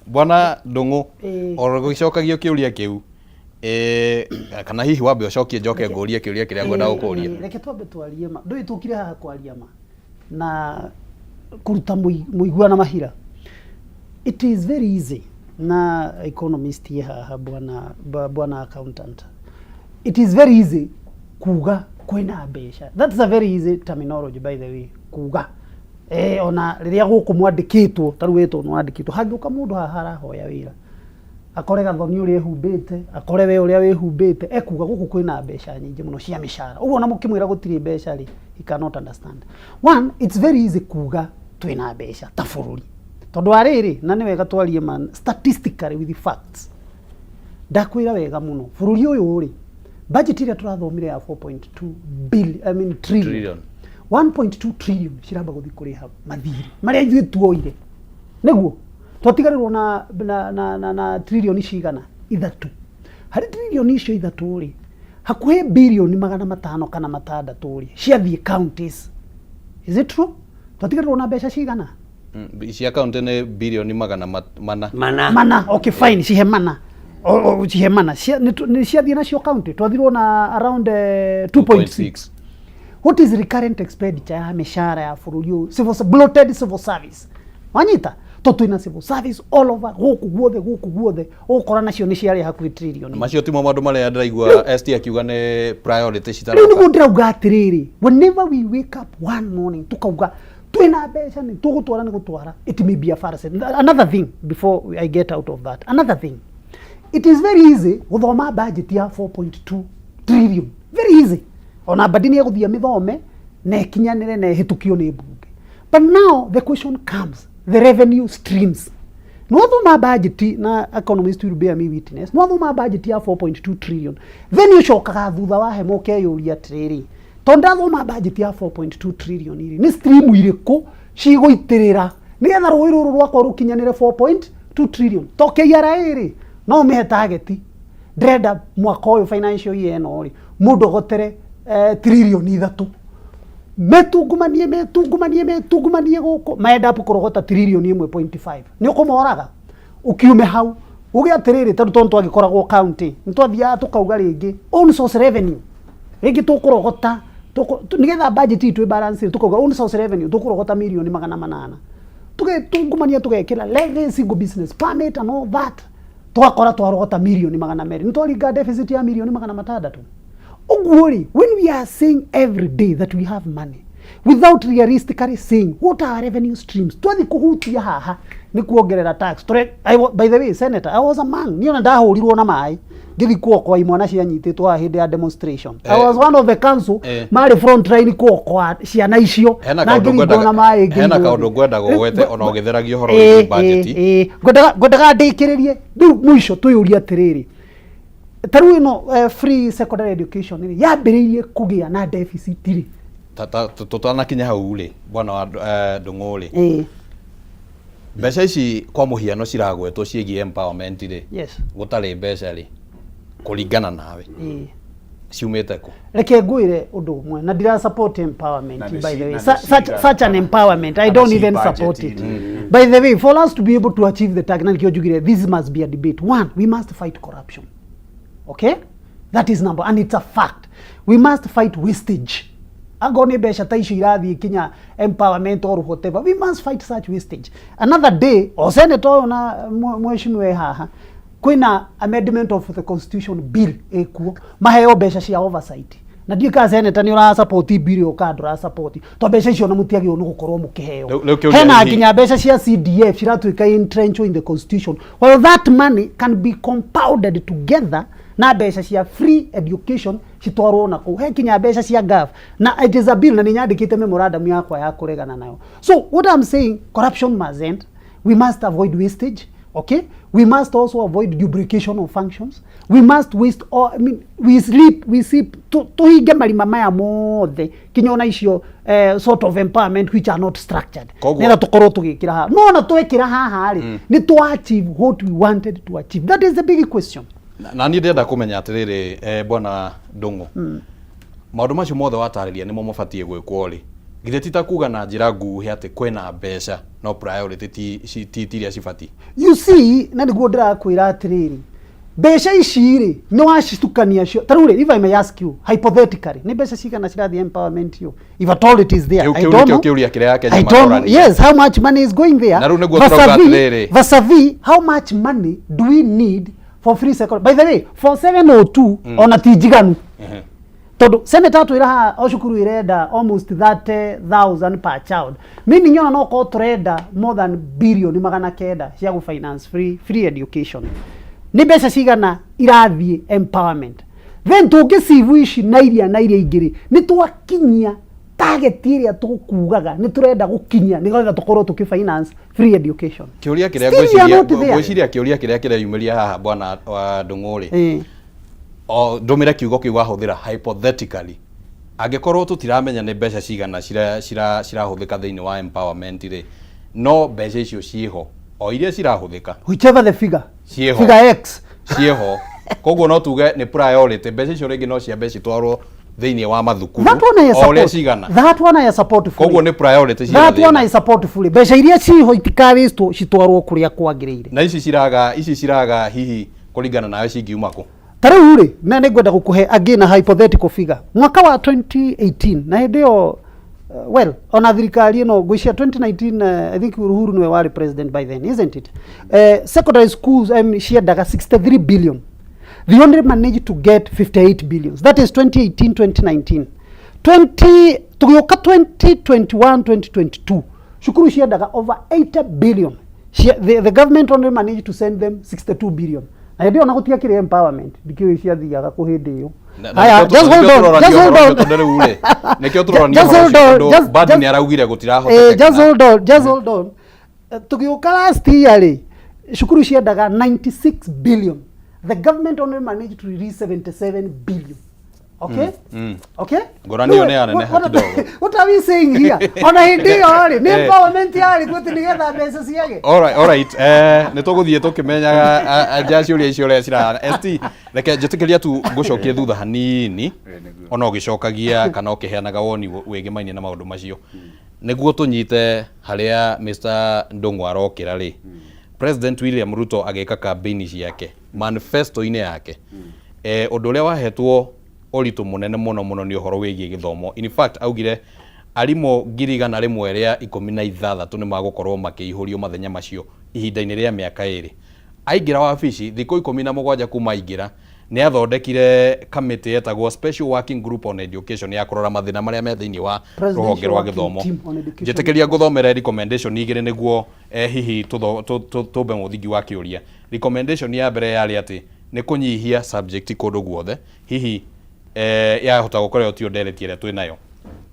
Speaker 2: Bwana Ndung'u,
Speaker 3: Ĩĩ.
Speaker 2: oro gũgĩcokagio kĩũria kĩu, kana hihi wambe ũcokie njoke ngũrie kĩũria kĩrĩa ngwenda gũkũria.
Speaker 3: Reke twambe twarie ma, ndũĩ tũkire haha kwaria ma na kũruta mũigua na mahira. It is very easy na economist ye haha, bwana accountant, it is very easy kuga kwĩna mbeca. That's a very easy terminology, by the way, kuga ona rĩrĩa gũkũ mwandĩkĩtwo, ta rĩu wĩtwo nĩwandĩkĩtwo, hangĩũka mũndũ haha arahoya wĩra, akore Gathoni ũrĩa ehumbĩte, akore we ũrĩa wĩhumbĩte, ekuga gũkũ kwĩna mbeca nyingĩ mũno cia mĩcara. Ũguo ona mũkĩmwĩra gũtirĩ mbeca rĩ, he cannot understand. One, it's very easy kuga twĩna mbeca ta bũrũri, tondũ wa rĩrĩ, na nĩ wega twarie ma statistically with facts. Ndakwĩra wega mũno, bũrũri ũyũ rĩ, budget ĩrĩa tũrathomire ya 4.2 billion, I mean trillion,
Speaker 2: Trillion.
Speaker 3: 1.2 trillion ciramba gũthiĩ kũrĩha mathirĩ marĩa ithuĩ tuoire, nĩguo twatigarĩrwo na trilioni cigana? Ithatũ. Harĩ trilioni icio ithatũ rĩ, hakuhĩ bilioni 500 kana 600 rĩ, ciathiĩ counties. Is it true? Twatigarĩrwo na mbeca cigana?
Speaker 2: Cia kaunti nĩ bilioni magana mana.
Speaker 5: Mana.
Speaker 3: Mana, okay, fine, cihe mana. O cihe mana. Nĩ ciathiĩ nacio county, twathirwo na around 2.6. What is recurrent expenditure ya mĩcara ya bũrũri ũyũ, bloated civil service? Wanyita, to twĩna civil service all over gũkũ guothe, gũkũ guothe ũgũkora nacio nĩ ciarĩ hakuhĩ trillion.
Speaker 2: Macio timo maũndũ marĩa ndĩraigua ST akiuga nĩ priority
Speaker 3: Rĩu
Speaker 2: citaroka.
Speaker 3: Nĩguo ndĩrauga atĩrĩrĩ, whenever we wake up one morning tukauga twĩna mbeca, nĩ tũgũtwara, nĩ gũtwara, it may be a fallacy. Another thing before I get out of that, another thing, it is very easy gũthoma budget ya 4.2 trillion, very easy. Ona mbadi nĩ egũthiĩ amĩthome na ĩkinyanĩre na ĩhĩtũkio nĩ mbunge. But now the question comes, the revenue streams. Nwathoma budget, na economist will bear me witness, nwathoma budget ya 4.2 trillion, then ũcokaga thutha wa hema ũkeyũria atĩrĩrĩ, tondũ ndathoma budget ya 4.2 trillion rĩ, nĩ stream irĩkũ cigũitĩrĩra nĩgetha rũĩ rũrũ rwakwa rũkinyanĩre 4.2 trillion? To KRA rĩ, no ũmĩhe target, ndĩrenda mwaka ũyũ, financial year ĩno rĩ, mũndũ ogotere 3 trillion, metungumanie, metungumanie, metungumanie gũkũ, maenda up kũrogota 1.5 trillion, nĩ ũkũmoraga ũkiume hau uge atĩrĩrĩ, tondũ twagĩkoragwo county, nĩ twathiaga tũkauga rĩngĩ own source revenue, rĩngĩ tũkũrogota nĩgetha budget itũ ĩ balance, tũkauga own source revenue tũkũrogota 800 million, tũgetungumania, tũgekĩra levy, single business permit and all that, tũgakora twarogota 200 million, nĩ twaringa deficit ya 600 million. Ũguo rĩ, when we are saying every day that we have money without realistically saying what are our revenue streams, twathi kũhutia haha nĩ kuongerera tax. By the way, senator, I was among, niĩ ona ndahũrirwo na maĩ ngĩthi kuokoa imwana cianyitĩtwo haha hĩndĩ ya demonstration. I was one of the council marĩ front line kuokoa ciana icio
Speaker 2: Hena
Speaker 3: na
Speaker 2: kaũndũ
Speaker 3: ngĩringwo na maĩ
Speaker 2: hena
Speaker 3: ngĩigwo
Speaker 2: kaũndũ
Speaker 3: thĩ.
Speaker 2: ngwenda gũgwete ona ũgĩtheragia ũhoro wĩgiĩ budget.
Speaker 3: Ngwendaga ndĩkĩrĩrie rĩu mũico, twĩyũrie atĩrĩrĩ, ta rĩu ĩno free secondary education rĩ, yambĩrĩirie kũgĩa na deficit rĩ?
Speaker 2: Tũtanakinya hau rĩ, bwana wa Ndung'u rĩ, mbeca ici kwa mũhiano ciragwetwo ciĩgiĩ empowerment rĩ, gũtarĩ mbeca rĩ, kũringana nawe ciumĩte kũ?
Speaker 3: Reke ngwĩre ũndũ ũmwe, na ndira support empowerment,
Speaker 4: Na nĩ
Speaker 3: by the way.
Speaker 4: na nĩ
Speaker 3: Such, such an empowerment, I
Speaker 4: na
Speaker 3: don't
Speaker 4: nĩ
Speaker 3: even
Speaker 4: budget
Speaker 3: support it. By the way, for us to be able to achieve the target, na nĩkĩo njugire this must be a debate. One, we must fight corruption, okay? That is number, and it's a fact. We must fight wastage. Angorwo nĩ mbeca ta icio irathiĩ kinya empowerment or whatever, we must fight such wastage. Another day, o senator ũyũ na mheshimiwa e haha, kwĩna amendment of the constitution bill ĩkuo, maheo mbeca cia oversight, na ndiũĩ kana senator nĩ ũra support bill ĩyo kana ndũra support, to mbeca icio na mũtiagĩrĩirwo nĩ gũkorwo mũkĩheo.
Speaker 2: Rĩu kĩũria
Speaker 3: Hena nginya mbeca cia CDF ciratuĩka entrenched in the constitution. Well, that money can be compounded together na mbeca cia free education citwarwo na kũu. He nginya mbeca cia gov, na it is a bill, na nĩ nyandĩkĩte memorandum yakwa ya kũregana nayo. So what I'm saying, corruption must end, we must avoid wastage. Okay, we must also avoid duplication of functions. We must waste all, I mean, we sleep, we sleep tuhinge marima maya mothe kinya ona icio sort of empowerment which are not structured. Nĩgetha tũkorwo tũgĩkĩra haha, no ona twekĩra haha rĩ, nĩ twa achieve what we wanted to achieve? That is the big question.
Speaker 2: Na niĩ ndĩrenda kũmenya atĩrĩrĩ, bwana Ndung'u, maũndũ macio mothe watarĩria nĩmo mabatiĩ gwĩkwo rĩ, githĩ ti ta kuga na njĩra nguhĩ atĩ kwĩna mbeca no priority ti iria cibatiĩ?
Speaker 3: You see, na nĩguo ndĩrakwĩra atĩrĩrĩ, mbeca ici rĩ, nĩ wacitukania cio. Ta rĩu rĩ, if I may ask you hypothetically, nĩ mbeca cigana cirathiĩ empowerment yo, if at all it is there? I don't know.
Speaker 2: Kĩũria kĩrĩa Akenya
Speaker 3: I don't know. Yes, how much money is going there?
Speaker 2: Na rĩu nĩguo tũrauga atĩrĩrĩ.
Speaker 3: Vis-a-vis, how much money do we need for free secondary? By the way, for 702 ona ti njiganu, tondu senator atwĩra haha o cukuru ĩrenda almost 30,000 per child, meaning ona no korwo tũrenda more than billion 900 cia gũ finance free education. Nĩ mbeca cigana irathiĩ empowerment? Then tũngĩcivu ici na iria ingĩ rĩ, nĩ twakinyia target ĩrĩa tũkugaga nĩ tũrenda gũkinyia nĩgetha tũkorwo tũkĩ finance free education?
Speaker 2: Kĩũria kĩrĩa
Speaker 3: Still we are not there.
Speaker 2: Ngwĩciria kĩũria kĩrĩa kĩreyumĩria haha, bwana wa Ndung'u rĩ, o ndũmĩre kiugo kĩu wahũthĩra, hypothetically, angĩkorwo tũtiramenya nĩ mbeca cigana cirahũthĩka thĩinĩ wa empowerment rĩ, no mbeca icio ciĩho o iria cirahũthĩka.
Speaker 3: Whichever the figure.
Speaker 2: Ciĩho.
Speaker 3: Figure X.
Speaker 2: Ciĩho, koguo no tuge nĩ priority mbeca icio rĩngĩ no ciambe citwarwo thĩinĩ wa mathukuru
Speaker 3: That one I
Speaker 2: o ũrĩa
Speaker 3: support.
Speaker 2: cigana.
Speaker 3: That one I support fully.
Speaker 2: Koguo nĩ priority ciĩna
Speaker 3: That one
Speaker 2: thĩna.
Speaker 3: I support fully. Mbeca iria ciho itikarĩstwo, citwarwo kũrĩa kwagĩrĩire.
Speaker 2: Na ici ciraga hihi kũringana nawe cingiuma kũ?
Speaker 3: Ta rĩu rĩ, na nĩ ngwenda gũkũhe again a hypothetical figure. Mwaka wa 2018, na hĩndĩ ĩyo well, ona thirikari ĩno ngwĩciria 2019, I think Uhuru nĩwe warĩ president by then, isn't it? Secondary schools ciendaga 63 billion. They only managed to get 58 billions. That is 2018 2019. 20 tũgĩũka 2021 2022, cukuru ciendaga over 80 billion. The government only managed to send them 62 billion, na hĩndĩ ĩyo na gũtiakĩrĩ empowerment, ndikĩũĩ ciathiaga kũ hĩndĩ ĩyo. Haya, just hold on, just hold on.
Speaker 2: Tondũ rĩu rĩ, nĩkĩo tũrorania
Speaker 3: Just
Speaker 2: ũhoro
Speaker 3: hold
Speaker 2: ũcio
Speaker 3: on,
Speaker 2: tondũ Badi nĩ araugire gũtirahoteka.
Speaker 3: Just hold on, just hold on. Tũgĩũka last year rĩ, cukuru ciendaga 96 billion. The government only managed to release 77 billion. Okay? Okay?
Speaker 2: Ngũrani ĩyo nĩ yaneneha kidogo.
Speaker 3: What are we saying here? Ona hĩndĩ ĩyo rĩ, nĩ empowerment yarĩ kuo atĩ nĩgetha mbeca ciage.
Speaker 2: Alright, nĩ tũgũthiĩ tũkĩmenyaga anja ciũria icio ũrĩa cirahana. ST, reke njĩtĩkĩria tu ngũcokie thutha hanini, ona ũgĩcokagia kana ũkĩheanaga woni wĩgĩmainie na maũndũ macio, nĩguo tũnyite harĩa Mr. Ndung'u arokĩra rĩ. President William Ruto agĩka campaign ciake, manifesto-inĩ yake, ũndũ ũrĩa wahetwo ũritũ mũnene mũno mũno nĩ ũhoro wĩgiĩ gĩthomo. In fact, augire arimũ 116,000 nĩ magũkorwo makĩihũrio mathenya macio ihinda-inĩ rĩa mĩaka 2. Aingĩra wabici, thikũ 17 kuma aingĩra, nĩ athondekire kamĩtĩ yetagwo Special Working Group on Education ya kũrora mathĩna marĩa me thĩinĩ wa rũhonge rwa gĩthomo. Njĩtĩkĩria ngũthomere recommendation igĩrĩ nĩguo hihi tũmbe mũthingi wa kĩũria. Recommendation ya mbere yarĩ atĩ nĩ kũnyihia subject kũndũ guothe, hihi yahota gũkorwo ĩyo tiyo ndereti ĩrĩa twĩ nayo,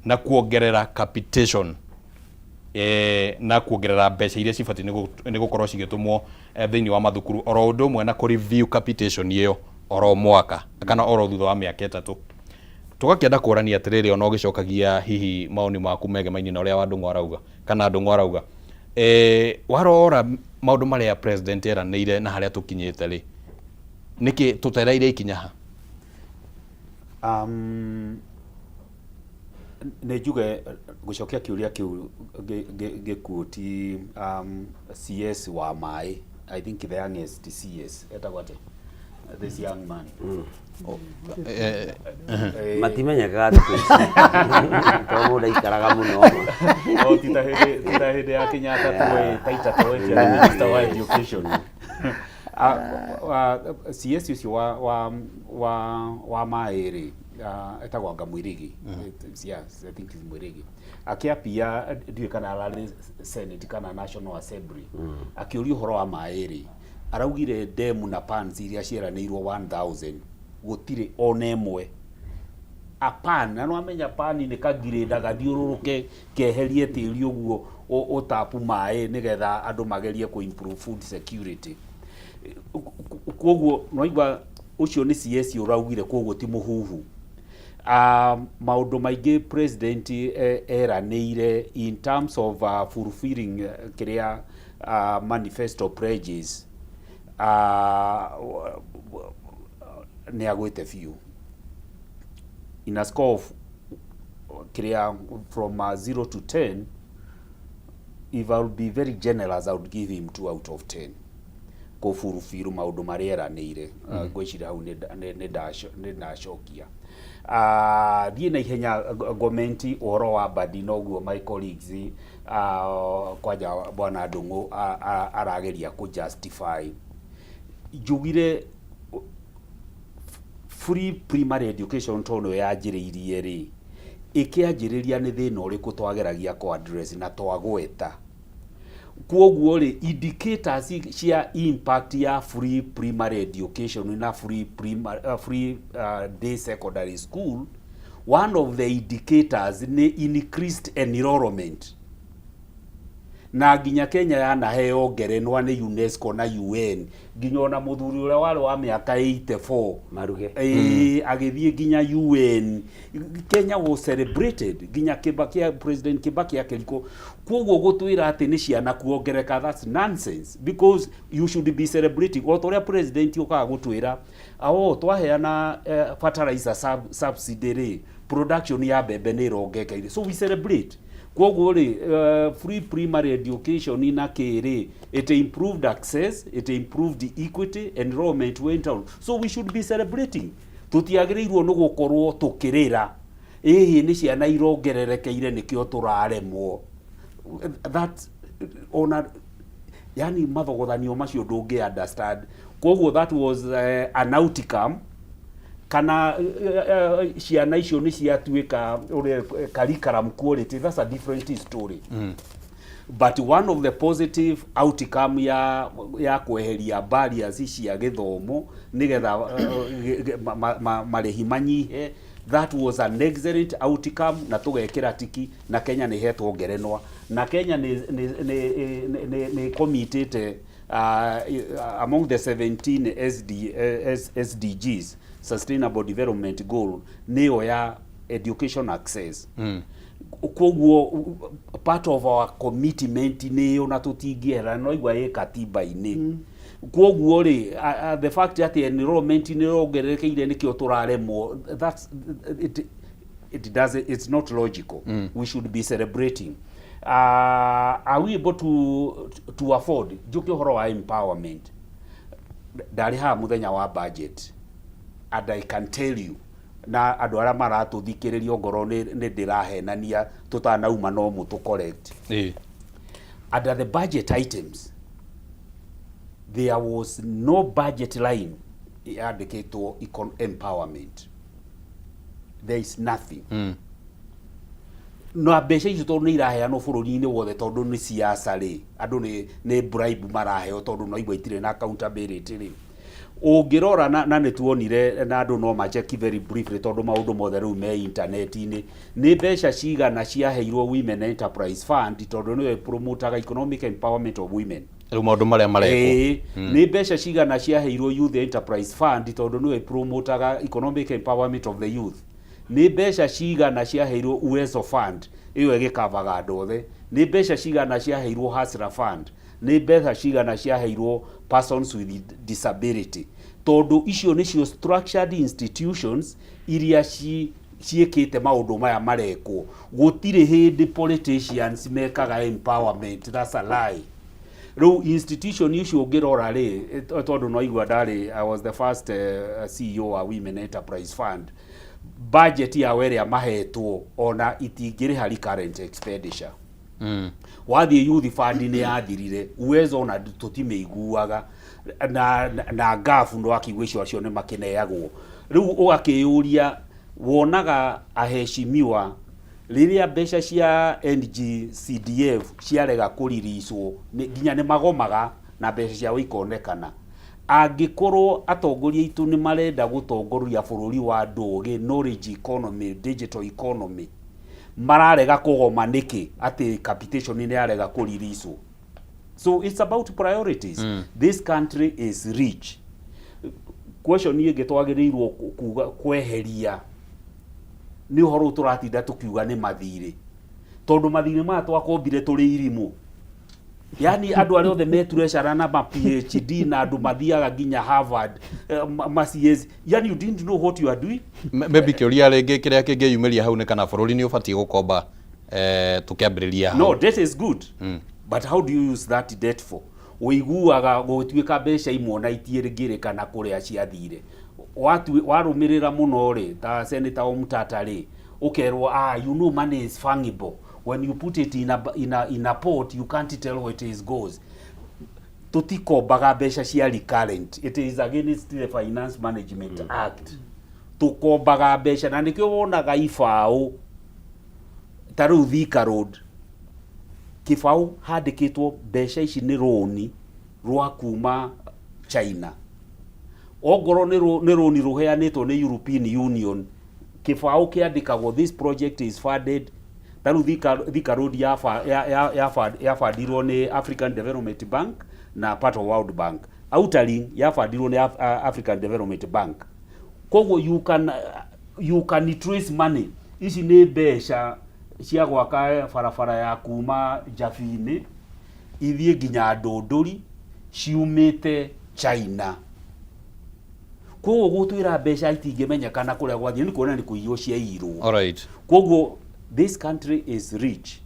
Speaker 2: na kuongerera capitation, na kuongerera mbeca iria cibatiĩ nĩ gũkorwo cigĩtũmwo thĩinĩ wa mathukuru, oro ũndũ ũmwe na kũ review capitation ĩyo oro mwaka kana oro thutha wa mĩaka 3. Tũgakĩenda kũrania atĩrĩrĩ, ona ũgĩcokagia hihi maoni maku megemainie na ũrĩa wa Ndung'u arauga kana Ndung'u arauga, warora maũndũ marĩa president eranĩire na harĩa tũkinyĩte rĩ, nĩkĩ tũtereire ikinya ha?
Speaker 4: Nĩ njuge gũcokia kĩũria kĩu ngĩquote CS wa maĩ, I think the youngest CS, etagwo atĩa this young man?
Speaker 5: Matimenyekaga thikũ ici tondũ mũndũ aikaraga mũno.
Speaker 4: Oh, ti ta hĩndĩ ya Kenyatta tuoĩ Taita Towete arĩ minister wa education. CS ũcio wa maĩ rĩ, etagwo anga Mwirigi. Yes, I think is Mwirigi. Akĩapia, ndiũĩ kana ararĩ Senate kana National Assembly, akĩũria ũhoro wa maĩ rĩ, araugire demu na pans iria cieranĩirwo 1000, gũtirĩ ona ĩmwe a pan. Na nĩwamenya pan nĩ kagirĩnda gathiũrũrũke keherie tĩri ũguo. Ũtapu maĩ nĩgetha andũ magerie kũ improve food security. Koguo nwaigua ũcio nĩ CS ũraugire, koguo ti mũhuhu. Maũndũ maingĩ president eranĩire in terms of fulfilling kĩrĩa manifesto pledges, nĩ agwĩte biũ. In a score of kĩrĩa from 0 to 10, if I would be very generous, I would give him 2 out of 10 kũfulfill maũndũ marĩa eranĩire. Ngwĩciria hau nĩ ndacokia. Thiĩ na ihenya ngomenti ũhoro wa Mbadi, noguo my colleagues, kwanja bwana Ndung'u arageria kũ justify. Njugire free primary education tondũ yanjĩrĩirie rĩ, ĩkĩanjĩrĩria nĩ thĩna ũrĩkũ twageragia kũ address na twagweta. Koguo rĩ, indicators cia impact ya free primary education na free day secondary school, one of the indicators nĩ increased enrollment, na nginya Kenya yanaheo ngerenwa nĩ UNESCO na UN, nginya ona mũthuri ũrĩa warĩ wa mĩaka 84
Speaker 5: Maruge.
Speaker 4: Ĩĩ, agĩthiĩ nginya UN. Kenya was celebrated, nginya Kibaki, President Kibaki akĩrikwo. Koguo gũtwĩra atĩ nĩ ciana kuongereka, that's nonsense, because you should be celebrating o ta ũrĩa president ũkaga gũtwĩra, oh, twaheana fertilizer subsidy rĩ, production ya mbembe nĩ ĩrongerekeire, so we celebrate. Koguo rĩ, free primary education na kĩrĩ, it improved access, it improved equity, enrollment went down, so we should be celebrating. Tũtiagĩrĩirwo nĩ gũkorwo tũkĩrĩra ĩhĩ nĩ ciana irongererekeire nĩkĩo tũraremwo. That ona yani mathogothanio macio ndũngĩ understand. Koguo that was an outcome kana ciana icio nĩ ciatuĩka ũrĩa curriculum quality, that's a different story. But one of the positive outcome ya kweheria barriers cia gĩthomo nĩgetha marĩhi manyihe, that was an excellent outcome, na tũgekĩra tiki na Kenya nĩ hetwo ngerenwa, na Kenya nĩ committed among the 17 SD, SDGs, Sustainable Development Goal, nĩyo ya education access. Koguo part of our commitment nĩyo na tũtingĩehera no igua ĩ katiba-inĩ. Koguo rĩ, the fact atĩ enrollment nĩ ĩrongererekeire nĩkĩo tũraremwo, that's it, it doesn't, it's not logical. We should be celebrating. Are we able to afford? Njuke ũhoro wa empowerment, ndarĩ haha mũthenya wa budget, and I can tell you na andũ arĩa maratũthikĩrĩria, ngorwo nĩ ndĩrahenania tũtanauma no mũtũ correct. Under the budget items, there was no budget line yandĩkĩtwo empowerment. There is nothing. Na mbeca icio tondũ nĩ iraheanwo bũrũri-inĩ wothe, tondũ nĩ siasa rĩ, andũ nĩ bribe maraheo, tondũ no igua itirĩ na accountability rĩ, ũngĩrora na nĩ tuonire na andũ no macheki very briefly, tondũ maũndũ mothe rĩu me internet-inĩ, nĩ mbeca cigana ciaheirwo Women Enterprise Fund, tondũ nĩyo promotaga economic empowerment of women.
Speaker 2: Rĩu maũndũ marĩa marekwo.
Speaker 4: Ĩĩ, nĩ mbeca cigana ciaheirwo Youth Enterprise Fund, tondũ nĩyo promotaga economic empowerment of the youth? Nĩ mbeca cigana ciaheirwo Uwezo Fund, ĩyo ĩgĩkavaga andũ othe? Nĩ mbeca cigana ciaheirwo Hustler Fund? Nĩ mbeca cigana ciaheirwo persons with disability? Tondũ icio nĩcio structured institutions iria ciĩkĩte maũndũ maya marekwo. Gũtirĩ hĩndĩ politicians mekaga empowerment, that's a lie. Rĩu institution icio ũngĩrora rĩ, tondũ no igua ndarĩ, I was the first CEO wa Women Enterprise Fund, budget yao ĩrĩa mahetwo ona itingĩrĩha recurrent expenditure. Wathiĩ Youth Fund nĩ yathirire, Uwezo ona tũtimĩiguaga, na ngabu no akiigua icio acio nĩ makĩneagwo. Rĩu ũgakĩyũria, wonaga aheshimiwa rĩrĩa mbeca cia NGCDF ciarega kũriricwo, nginya nĩ magomaga na mbeca ciao ikonekana. Angĩkorwo atongoria aitũ nĩ marenda gũtongoria bũrũri wa ndũgĩ, knowledge economy, digital economy, Mararega kũgoma nĩkĩ atĩ capitation nĩ yarega kũrilicwo? So it's about priorities. This country is rich. Question ĩngĩ twagĩrĩirwo kuga kweheria nĩ ũhoro ũyũ tũratinda tũkiuga nĩ mathirĩ, tondũ mathirĩ maya twakombire tũrĩ irimũ. Yani andũ arĩa othe me treasurer na ma PhD na andũ mathiaga nginya Harvard, ma CS, yani you didn't know what you are doing.
Speaker 2: Maybe kĩũria rĩngĩ kĩrĩa kĩngĩyumĩria hau nĩ kana bũrũri nĩ ũbatiĩ gũkomba, tũkĩambĩrĩria hau.
Speaker 4: No, debt is good, but how do you use that debt for? Ũiguaga gũgĩtuĩka mbeca imwe ona itiĩrĩngĩrĩkana kũrĩa ciathire. Warũmĩrĩra mũno rĩ, ta Senator Omtata rĩ, ũkerwo, "Ah, you know, money is fungible. When you put it in a pot, you can't tell where it is goes." Tũtikombaga mbeca cia recurrent. It is against the Finance Management Act. Tũkombaga mbeca na nĩkĩo wonaga ibaũ ta rĩu Thika Road, kĩbaũ handĩkĩtwo mbeca ici nĩ rũni rwa kuma China. Ongorwo nĩ rũni rũheanĩtwo nĩ European Union, kĩbaũ kĩandĩkagwo, "This project is funded." Ta rĩu Thika Road yabandirwo nĩ African Development Bank na part of World Bank. Outer Ring yabandirwo nĩ African Development Bank. Koguo you can trace money. Ici nĩ mbeca cia gwaka barabara ya kuma Njabini ithiĩ nginya Ndũndũri ciumĩte China. Koguo gũtwĩra mbeca itingĩmenyekana kũrĩa gwathiĩ nĩ kuona nĩ kũiywo ciaiyirwo. Koguo this country is rich,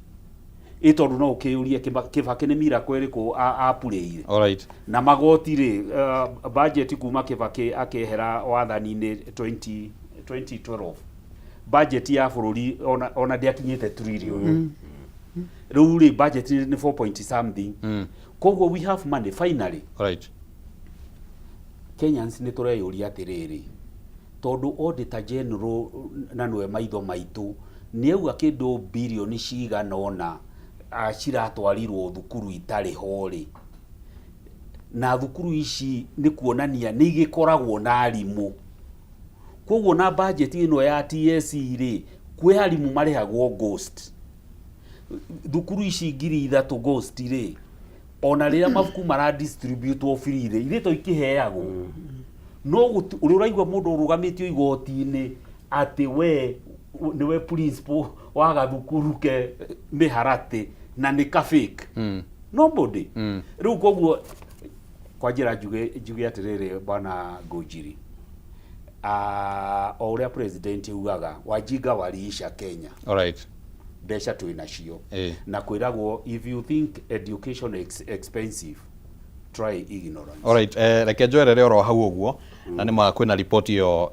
Speaker 4: ĩ tondũ no ũkĩyũrie Kĩbakĩ nĩ miracle ĩrĩkũ apurĩire? Na magoti rĩ, budget kuma Kĩbakĩ akĩehera wathani-inĩ 20 2012, budget ya bũrũri ona ndĩakinyĩte trillion. Rĩu rĩ, budget nĩ 4 point something. Koguo we have money finally. Kenyans nĩ tũreyũria atĩrĩrĩ, tondũ Auditor General na nĩwe maitho maitũ nĩ auga kĩndũ birioni cigana ũna ciratwarirwo thukuru itarĩ ho rĩ, na thukuru ici nĩ kuonania nĩ igĩkoragwo na arimũ. Koguo na budget ĩno ya TSC rĩ, kwĩ arimũ marĩhagwo ghost. Thukuru ici 3,000 ghost rĩ, ona rĩrĩa mabuku maradistributwo free rĩ, irĩ to ikĩheagwo no ũrĩa ũraigua mũndũ ũrũgamĩtio igoti-inĩ atĩ we nĩwe principal wa gathukuru ke mĩharatĩ na nĩ ka fake. Nobody. Rĩu koguo kwa njĩra njuge atĩrĩrĩ, bwana Ngũnjiri, o ũrĩa president ugaga, wajinga waliisha Kenya. Mbeca twĩ nacio. Na kwĩragwo, if you think education is expensive, try ignorance.
Speaker 2: Alright, reke njoerere oro hau ũguo, na nĩ ma kwĩna riboti ĩyo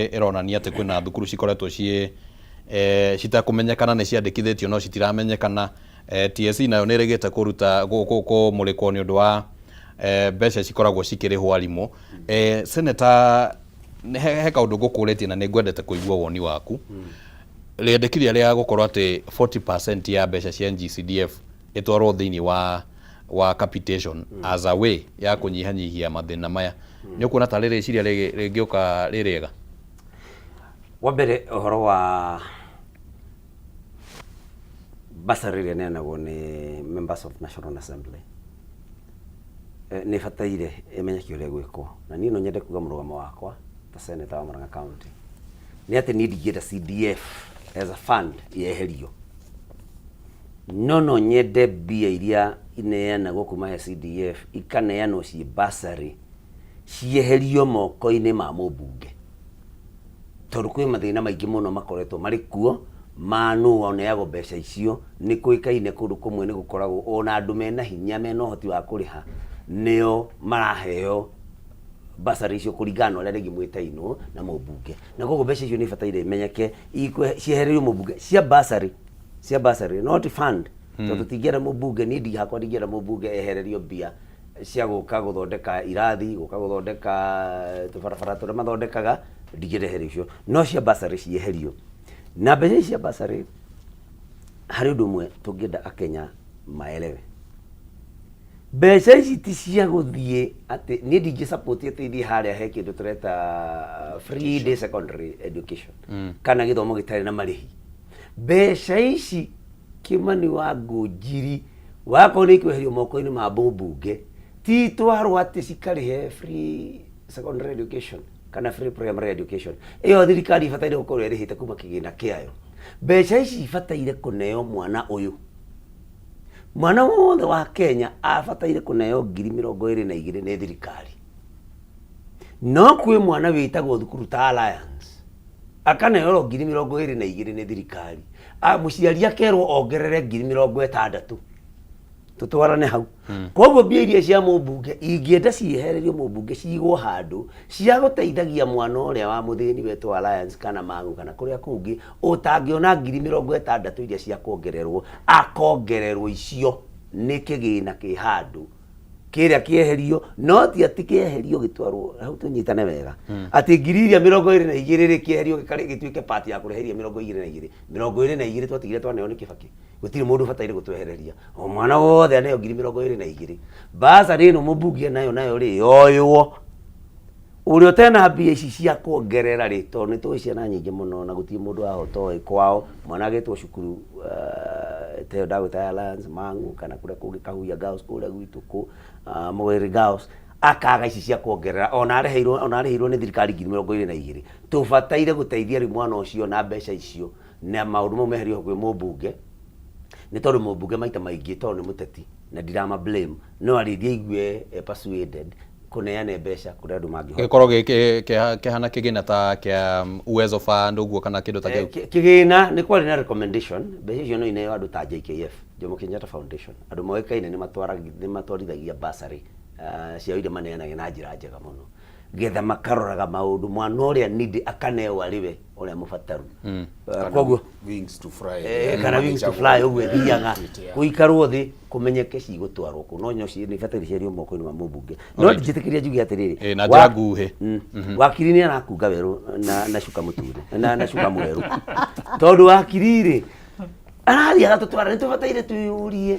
Speaker 2: ĩronania atĩ kwĩna thukuru cikoretwo ciĩ citakũmenyekana nĩ ciandĩkithĩtio no citiramenyekana. TSC nayo nĩ ĩrĩgĩte kũruta kũmũrĩkwo nĩ ũndũ wa mbeca cikoragwo cikĩrĩhwo arimũ. Senator, he kaũndũ ngũkũrĩtie na nĩ ngwendete kũigua woni waku. Rĩendekithia rĩa gũkorwo atĩ 40% ya mbeca cia NGCDF ĩtwarwo thĩinĩ wa capitation as a way ya kũnyihanyihia mathĩna maya, nĩ ũkuona ta rĩrĩ rĩciria rĩngĩũka rĩ rĩega?
Speaker 5: Wa mbere, ũhoro wa bursary ĩrĩa ĩneanagwo nĩ members of National Assembly, nĩ ĩbataire ĩmenyeke ũrĩa gwĩkwo. Na niĩ no nyende kuga mũrũgamo wakwa ta senator wa Murang'a County nĩ atĩ niĩ ndingĩenda CDF as a fund yeherio, no nyende mbia iria ineanagwo kuma he CDF ikaneanwo ciĩ bursary cieherio moko-inĩ ma mũmbunge, tondũ kwĩ mathĩna maingĩ mũno makoretwo marĩ kuo ma nũ oneagwo mbeca icio. Nĩ kũĩkaine kũndũ kũmwe nĩ gũkoragwo ona andũ mena hinya, mena ũhoti wa kũrĩha, nĩo maraheo bursary icio kũringana na ũrĩa rĩngĩ mwĩtainwo na mũmbunge. Na koguo mbeca icio nĩ ibataire imenyeke ciehererio mũmbunge cia bursary, not fund, tondũ tingĩenda mũmbunge, niĩ hakwa ndingĩenda mũmbunge ehererio mbia cia gũka gũthondeka irathi, gũka gũthondeka tũbarabara tũrĩa mathondekaga. Ndingĩenda eherio icio, no cia bursary cieherio. Na mbeca ici cia bursary, harĩ ũndũ ũmwe tũngĩenda Akenya maelewe: mbeca ici ti cia gũthiĩ atĩ niĩ ndingĩ support atĩ ithiĩ harĩa he kĩndũ tũreta free day secondary education kana gĩthomo gĩtarĩ na marĩhi. Mbeca ici Kimani wa Ngũnjiri wakorwo nĩ ikweherio moko-inĩ ma mũmbunge, ti itwarwo atĩ cikarĩhe free secondary education kana free primary education. Ĩyo thirikari ĩbataire gũkorwo ĩrĩhĩte kuma kĩgĩna kĩayo. Mbeca ici ibataire kũneo mwana ũyũ. Mwana wothe wa Kenya abataire kũneo 22,000 nĩ thirikari. No kwĩ mwana wĩtagwo thukuru ta Alliance akaneo 22,000 nĩ thirikari, mũciari akerwo ongerere 60,000 tũtwarane hau. Koguo mbia iria cia mũmbunge ingĩenda ciehererio mũmbunge cigwo handũ cia gũteithagia mwana ũrĩa wa mũthĩni wetwo Alliance kana Mang'u kana kũrĩa kũngĩ ũtangĩona 60,000 iria cia kuongererwo, akongererwo icio nĩ kĩgĩna kĩ handũ kĩrĩa kĩeherio, no ti atĩ kĩeherio gĩtwarwo hau, tũnyitane wega atĩ 22,000 rĩ kĩeherio gĩtuĩke part ya kũrĩha iria 22 22 twatigire twaneo nĩ Kĩbakĩ. Gũtirĩ mũndũ ũbataire gũtwehereria, o mwana wothe aneo 22,000. Bursary ĩno mũmbunge nayo nayo rĩ yoywo ũrĩa ũtena mbia ici cia kuongerera rĩ, tondũ nĩ tũĩ ciana nyingĩ mũno na gũtirĩ mũndũ haha ũtoĩ kwao mwana agĩtwo cukuru ta ĩyo ndagwĩta ya Alliance, Mang'u kana kũrĩa kũngĩ, Kahuhia Girls kũrĩa gwitũ kũ Mũgĩrĩ Girls, akaga ici cia kuongerera ona arĩhĩirwo ona arĩhĩirwo nĩ thirikari 22,000. Tũbataire gũteithia rĩu mwana ũcio na mbeca icio na maũndũ mau meherio kwĩ mũmbunge, nĩ tondũ mũmbunge maita maingĩ tondũ nĩ mũteti na ndirama blame, no arĩthi aigue persuaded kũneana mbeca kũrĩ andũ mangĩhota.
Speaker 2: Gĩkorwo kĩhana kĩgĩna ta kĩa Uwezo Fund ũguo kana kĩndũ ta kĩu.
Speaker 5: Kĩgĩna nĩ kwarĩ na recommendation mbeca icio no ineo andũ ta JKF, Jomo Kenyatta Foundation, andũ moĩkaine nĩ matwarithagia bursary ciao iria maneanage na njĩra njega mũno, getha makaroraga maũndũ mwana ũrĩa needy akaneo arĩ we ũrĩa mũbataru. Koguo
Speaker 6: wings to fly.
Speaker 5: Kana wings to fly ũguo ĩthiaga gũikarwo thĩ kũmenyeke cigũtwarwo kũ, no nyo nĩ ibataire ciario moko-inĩ ma mũmbunge, no ndinjĩtĩkĩria njuge atĩrĩrĩ.
Speaker 2: Na njĩra nguhĩ.
Speaker 5: Wakiri nĩ arakunga werũ na cuka mũtune na cuka mwerũ, tondũ wakiri rĩ arathiĩ agatũtwara, nĩ tũbataire twĩyũrie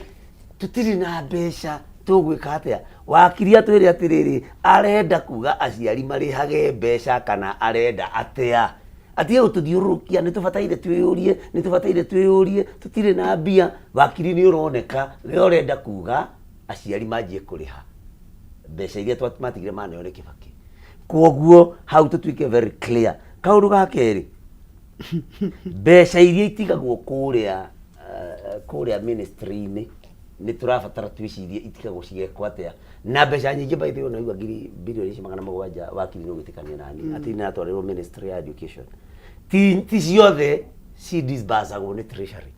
Speaker 5: tũtirĩ na mbeca tũgwĩka atĩa. Wakiri atwĩre atĩrĩrĩ, arenda kuga aciari marĩhage mbeca kana arenda atĩa? Atige gũtũthiũrũrũkia, nĩ tũbataire twĩyũrie, nĩ tũbataire twĩyũrie tũtirĩ na mbia. Wakiri nĩ ũroneka we ũrenda kuga aciari manjie kũrĩha mbeca iria matigire maneo nĩ Kĩbakĩ. Kwoguo hau tũtuĩke very clear. Kaũndũ ga kerĩ, mbeca iria itigagwo kũrĩa ministry-inĩ nĩ tũrabatara twĩcirie itigagwo cigekwo atĩa na mbeca nyingĩ. By the way, unaigua ngiri bilioni ici 700, wakiri nĩ ũgwĩtĩkania nani atĩ nĩ atwarĩrwo ministry ya education, ti ciothe ci disbursagwo nĩ treasury,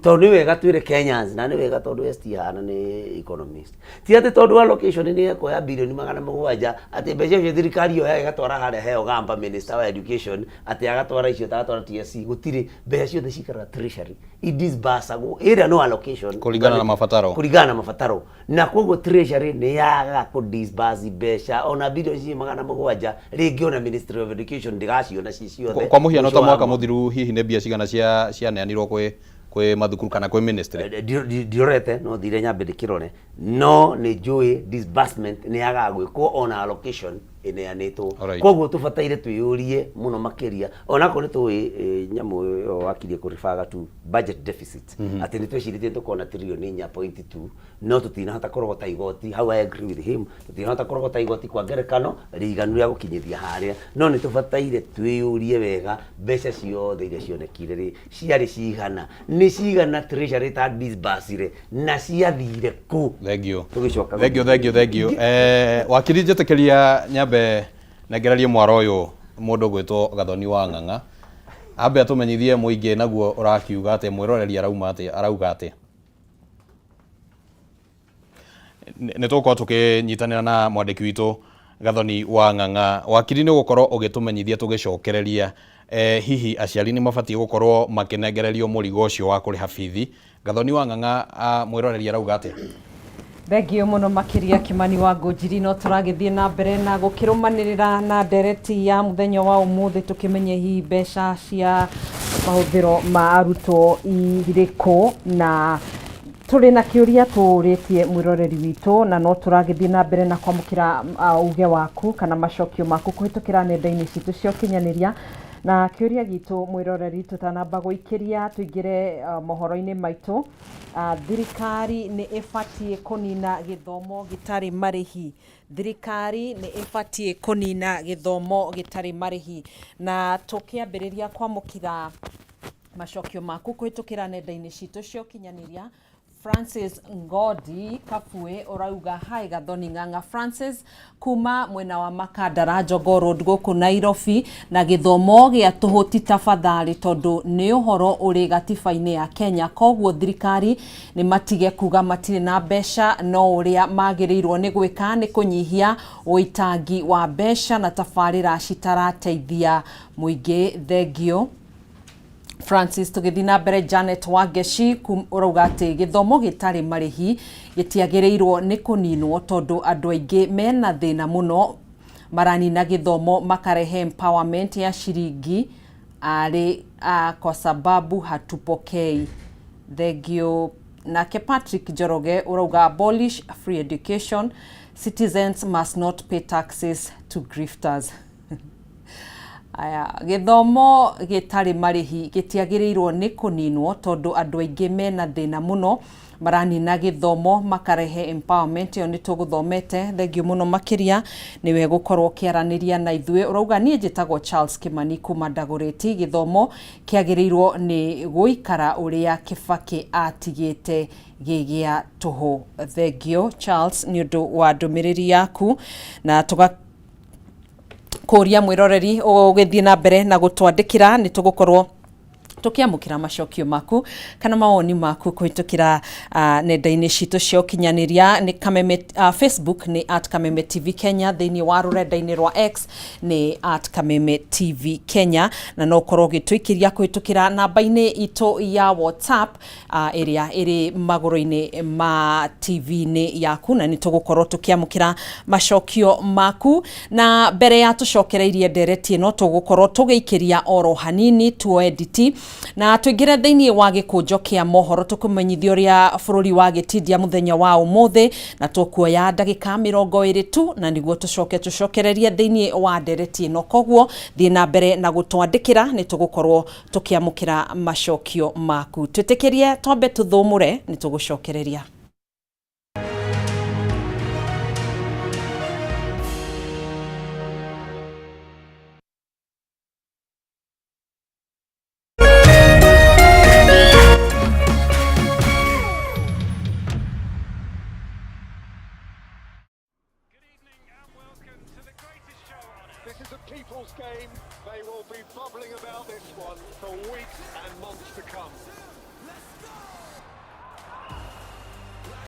Speaker 5: tondũ nĩ wega twĩre Kenyans na nĩ wega tondũ ST hana nĩ economist, ti atĩ tondũ allocation nĩ ekuoya bilioni 700 atĩ mbeca icio thirikari yoyaga ĩgatwara harĩa heo gamba minister wa education atĩ agatwara icio agatwara TSC. Gũtirĩ mbeca ciothe cikaraga treasury, idisbursagwo ĩrĩa no allocation.
Speaker 2: Kũringana na mabataro.
Speaker 5: Kũringana na mabataro, na koguo treasury nĩ yagaga kũ disburse mbeca ona bilioni ici 700, rĩngĩ ona ministry of education ndĩgaciona ci ciothe.
Speaker 2: Kwa mũhiano
Speaker 5: mũico
Speaker 2: ta
Speaker 5: wa
Speaker 2: mwaka
Speaker 5: mwaka.
Speaker 2: Mũthiru hihi nĩ mbia cigana cia cianeanirwo kwĩ mathukuru kana kwĩ ministry?
Speaker 5: Ndirorete, no thire nyambe ndĩkĩrore, no nĩ njũĩ disbursement nĩ yagaga gwĩkwo ona allocation ĩneanĩtwo. Koguo tũbataire twĩyũrie mũno makĩria, onakorwo nĩ tũĩ nyamũ ĩyo wakirie kũribaga tu budget deficit, atĩ nĩ twĩcirĩtie tũkona tririoni 4.2, no tũtinahota kũrogota igoti hau. I agree with him, tũtinahota kũrogota igoti kwa ngerekano rĩiganu rĩa gũkinyithia harĩa, no nĩ tũbataire twĩyũrie wega mbeca ciothe iria cionekire rĩ ciarĩ cigana, nĩ cigana treasury ta disbursire na ciathire kũ?
Speaker 2: Thank you.
Speaker 5: Tũgĩcoka.
Speaker 2: Thank you, thank you, thank you. Wakiri, njĩtĩkĩria nyambe nengererie mwaro ũyũ mũndũ gwĩtwo Gathoni wa Ng'ang'a ambe atũmenyithie mũingĩ naguo ũrakiuga atĩa, mwĩroreri arauma atĩa, arauga atĩa. Nĩ tũgũkorwo tũkĩnyitanĩra na mwandĩki witũ Gathoni wa Ng'ang'a. Wakiri, nĩ ũgũkorwo ũgĩtũmenyithia tũgĩcokereria hihi aciari nĩ mabatiĩ gũkorwo makĩnengererio mũrigo ũcio wa kũrĩha bithi. Gathoni wa Ng'ang'a, mwĩroreri arauga atĩa?
Speaker 1: Thengio mũno makĩria, Kimani wa Ngũnjiri. No tũragĩthiĩ na mbere na gũkĩrũmanĩrĩra na ndereti ya mũthenya wa ũmũthĩ, tũkĩmenye hihi mbeca cia mahũthĩro ma arutwo irĩ kũ, na tũrĩ na kĩũria tũrĩtie mwĩroreri witũ, na no tũragĩthiĩ na mbere na kwamũkĩra uge waku kana macokio maku kũhĩtũkĩra nenda-inĩ citũ cia ũkinyanĩria. Na kĩũria gitũ mwĩroreri tũtanamba gũikĩria tũingĩre mohoro-inĩ maitũ, thirikari nĩ ĩbatiĩ kũnina gĩthomo gĩtarĩ marĩhi. Thirikari nĩ ĩbatiĩ kũnina gĩthomo gĩtarĩ marĩhi. Na tũkĩambĩrĩria kwamũkĩra macokio maku kũhĩtũkĩra nenda-inĩ citũ cia ũkinyanĩria. Francis Ngodi Kabue ũrauga hi Gathoni Ng'ang'a. Francis kuma mwena wa Makandara Jogoo Road gũkũ Nairobi, na gĩthomo gĩa tũhũ ti tafadhali tondũ nĩ ũhoro ũrĩ gatiba-inĩ ya Kenya, koguo thirikari nĩ matige kuga matirĩ na mbeca, no ũrĩa magĩrĩirwo nĩ gwĩka nĩ kũnyihia ũitangi wa mbeca na tabarĩra citarateithia mũingĩ. Thengio Francis. Tũgĩthiĩ na mbere, Janet Wangeshi ũrauga atĩ gĩthomo gĩtarĩ marĩhi gĩtiagĩrĩirwo nĩ kũninwo tondũ andũ aingĩ mena thĩna mũno maranina gĩthomo makarehe empowerment ya ciringi arĩ kwa sababu hatupokei. Thengio. Nake Patrick Njoroge ũrauga abolish free education, citizens must not pay taxes to grifters. Aya, gĩthomo gĩtarĩ marĩhi gĩtiagĩrĩirwo nĩ kũninwo tondũ andũ aingĩ mena thĩna mũno maranina gĩthomo makarehe empowerment. Ĩyo nĩ tũgũthomete. Thengio mũno makĩria nĩwe gũkorwo ũkĩaranĩria na ithuĩ. Ũrauga niĩ njĩtagwo Charles Kimani kuma Ndagũrĩti, gĩthomo kĩagĩrĩirwo nĩ gũikara ũrĩa Kibaki atigĩte gĩ gĩa tũhũ. Thengio Charles nĩ ũndũ wa ndũmĩrĩri yaku, na tũga kũria mwĩroreri ũgĩthiĩ na mbere na gũtwandĩkĩra, nĩ tũgũkorwo tũkĩamũkĩra macokio maku kana mawoni maku kũhĩtũkĩra nenda-inĩ citũ cia ũkinyanĩria. Nĩ Kameme, Facebook nĩ @KamemeTV Kenya, thĩinĩ wa rũrenda-inĩ rwa X nĩ @KamemeTV Kenya, na no ũkorwo ũgĩtũikĩria kũhĩtũkĩra namba-inĩ itũ ya WhatsApp ĩrĩa ĩrĩ magũrũ-inĩ ma TV-inĩ yaku, na nĩ tũgũkorwo tũkĩamũkĩra macokio maku. Na mbere ya tũcokereirie ndereti ĩno, tũgũkorwo tũgĩikĩria oro hanini tuoe nditi na tũingĩre thĩinĩ wa gĩkũnjo kĩa mohoro, tũkũmenyithia ũrĩa bũrũri wa gĩtindia mũthenya wa ũmũthĩ, na tũkuoya ndagĩka 20 tu na nĩguo tũcoke tũcokererie thĩinĩ wa ndereti ĩno. Koguo thiĩ na mbere na gũtwandĩkĩra, nĩ tũgũkorwo tũkĩamũkĩra macokio maku. Twĩtĩkĩrie twambe tũthũmũre, nĩ tũgũcokereria.
Speaker 6: This is a people's game. They will be bubbling about this one for weeks and months to come.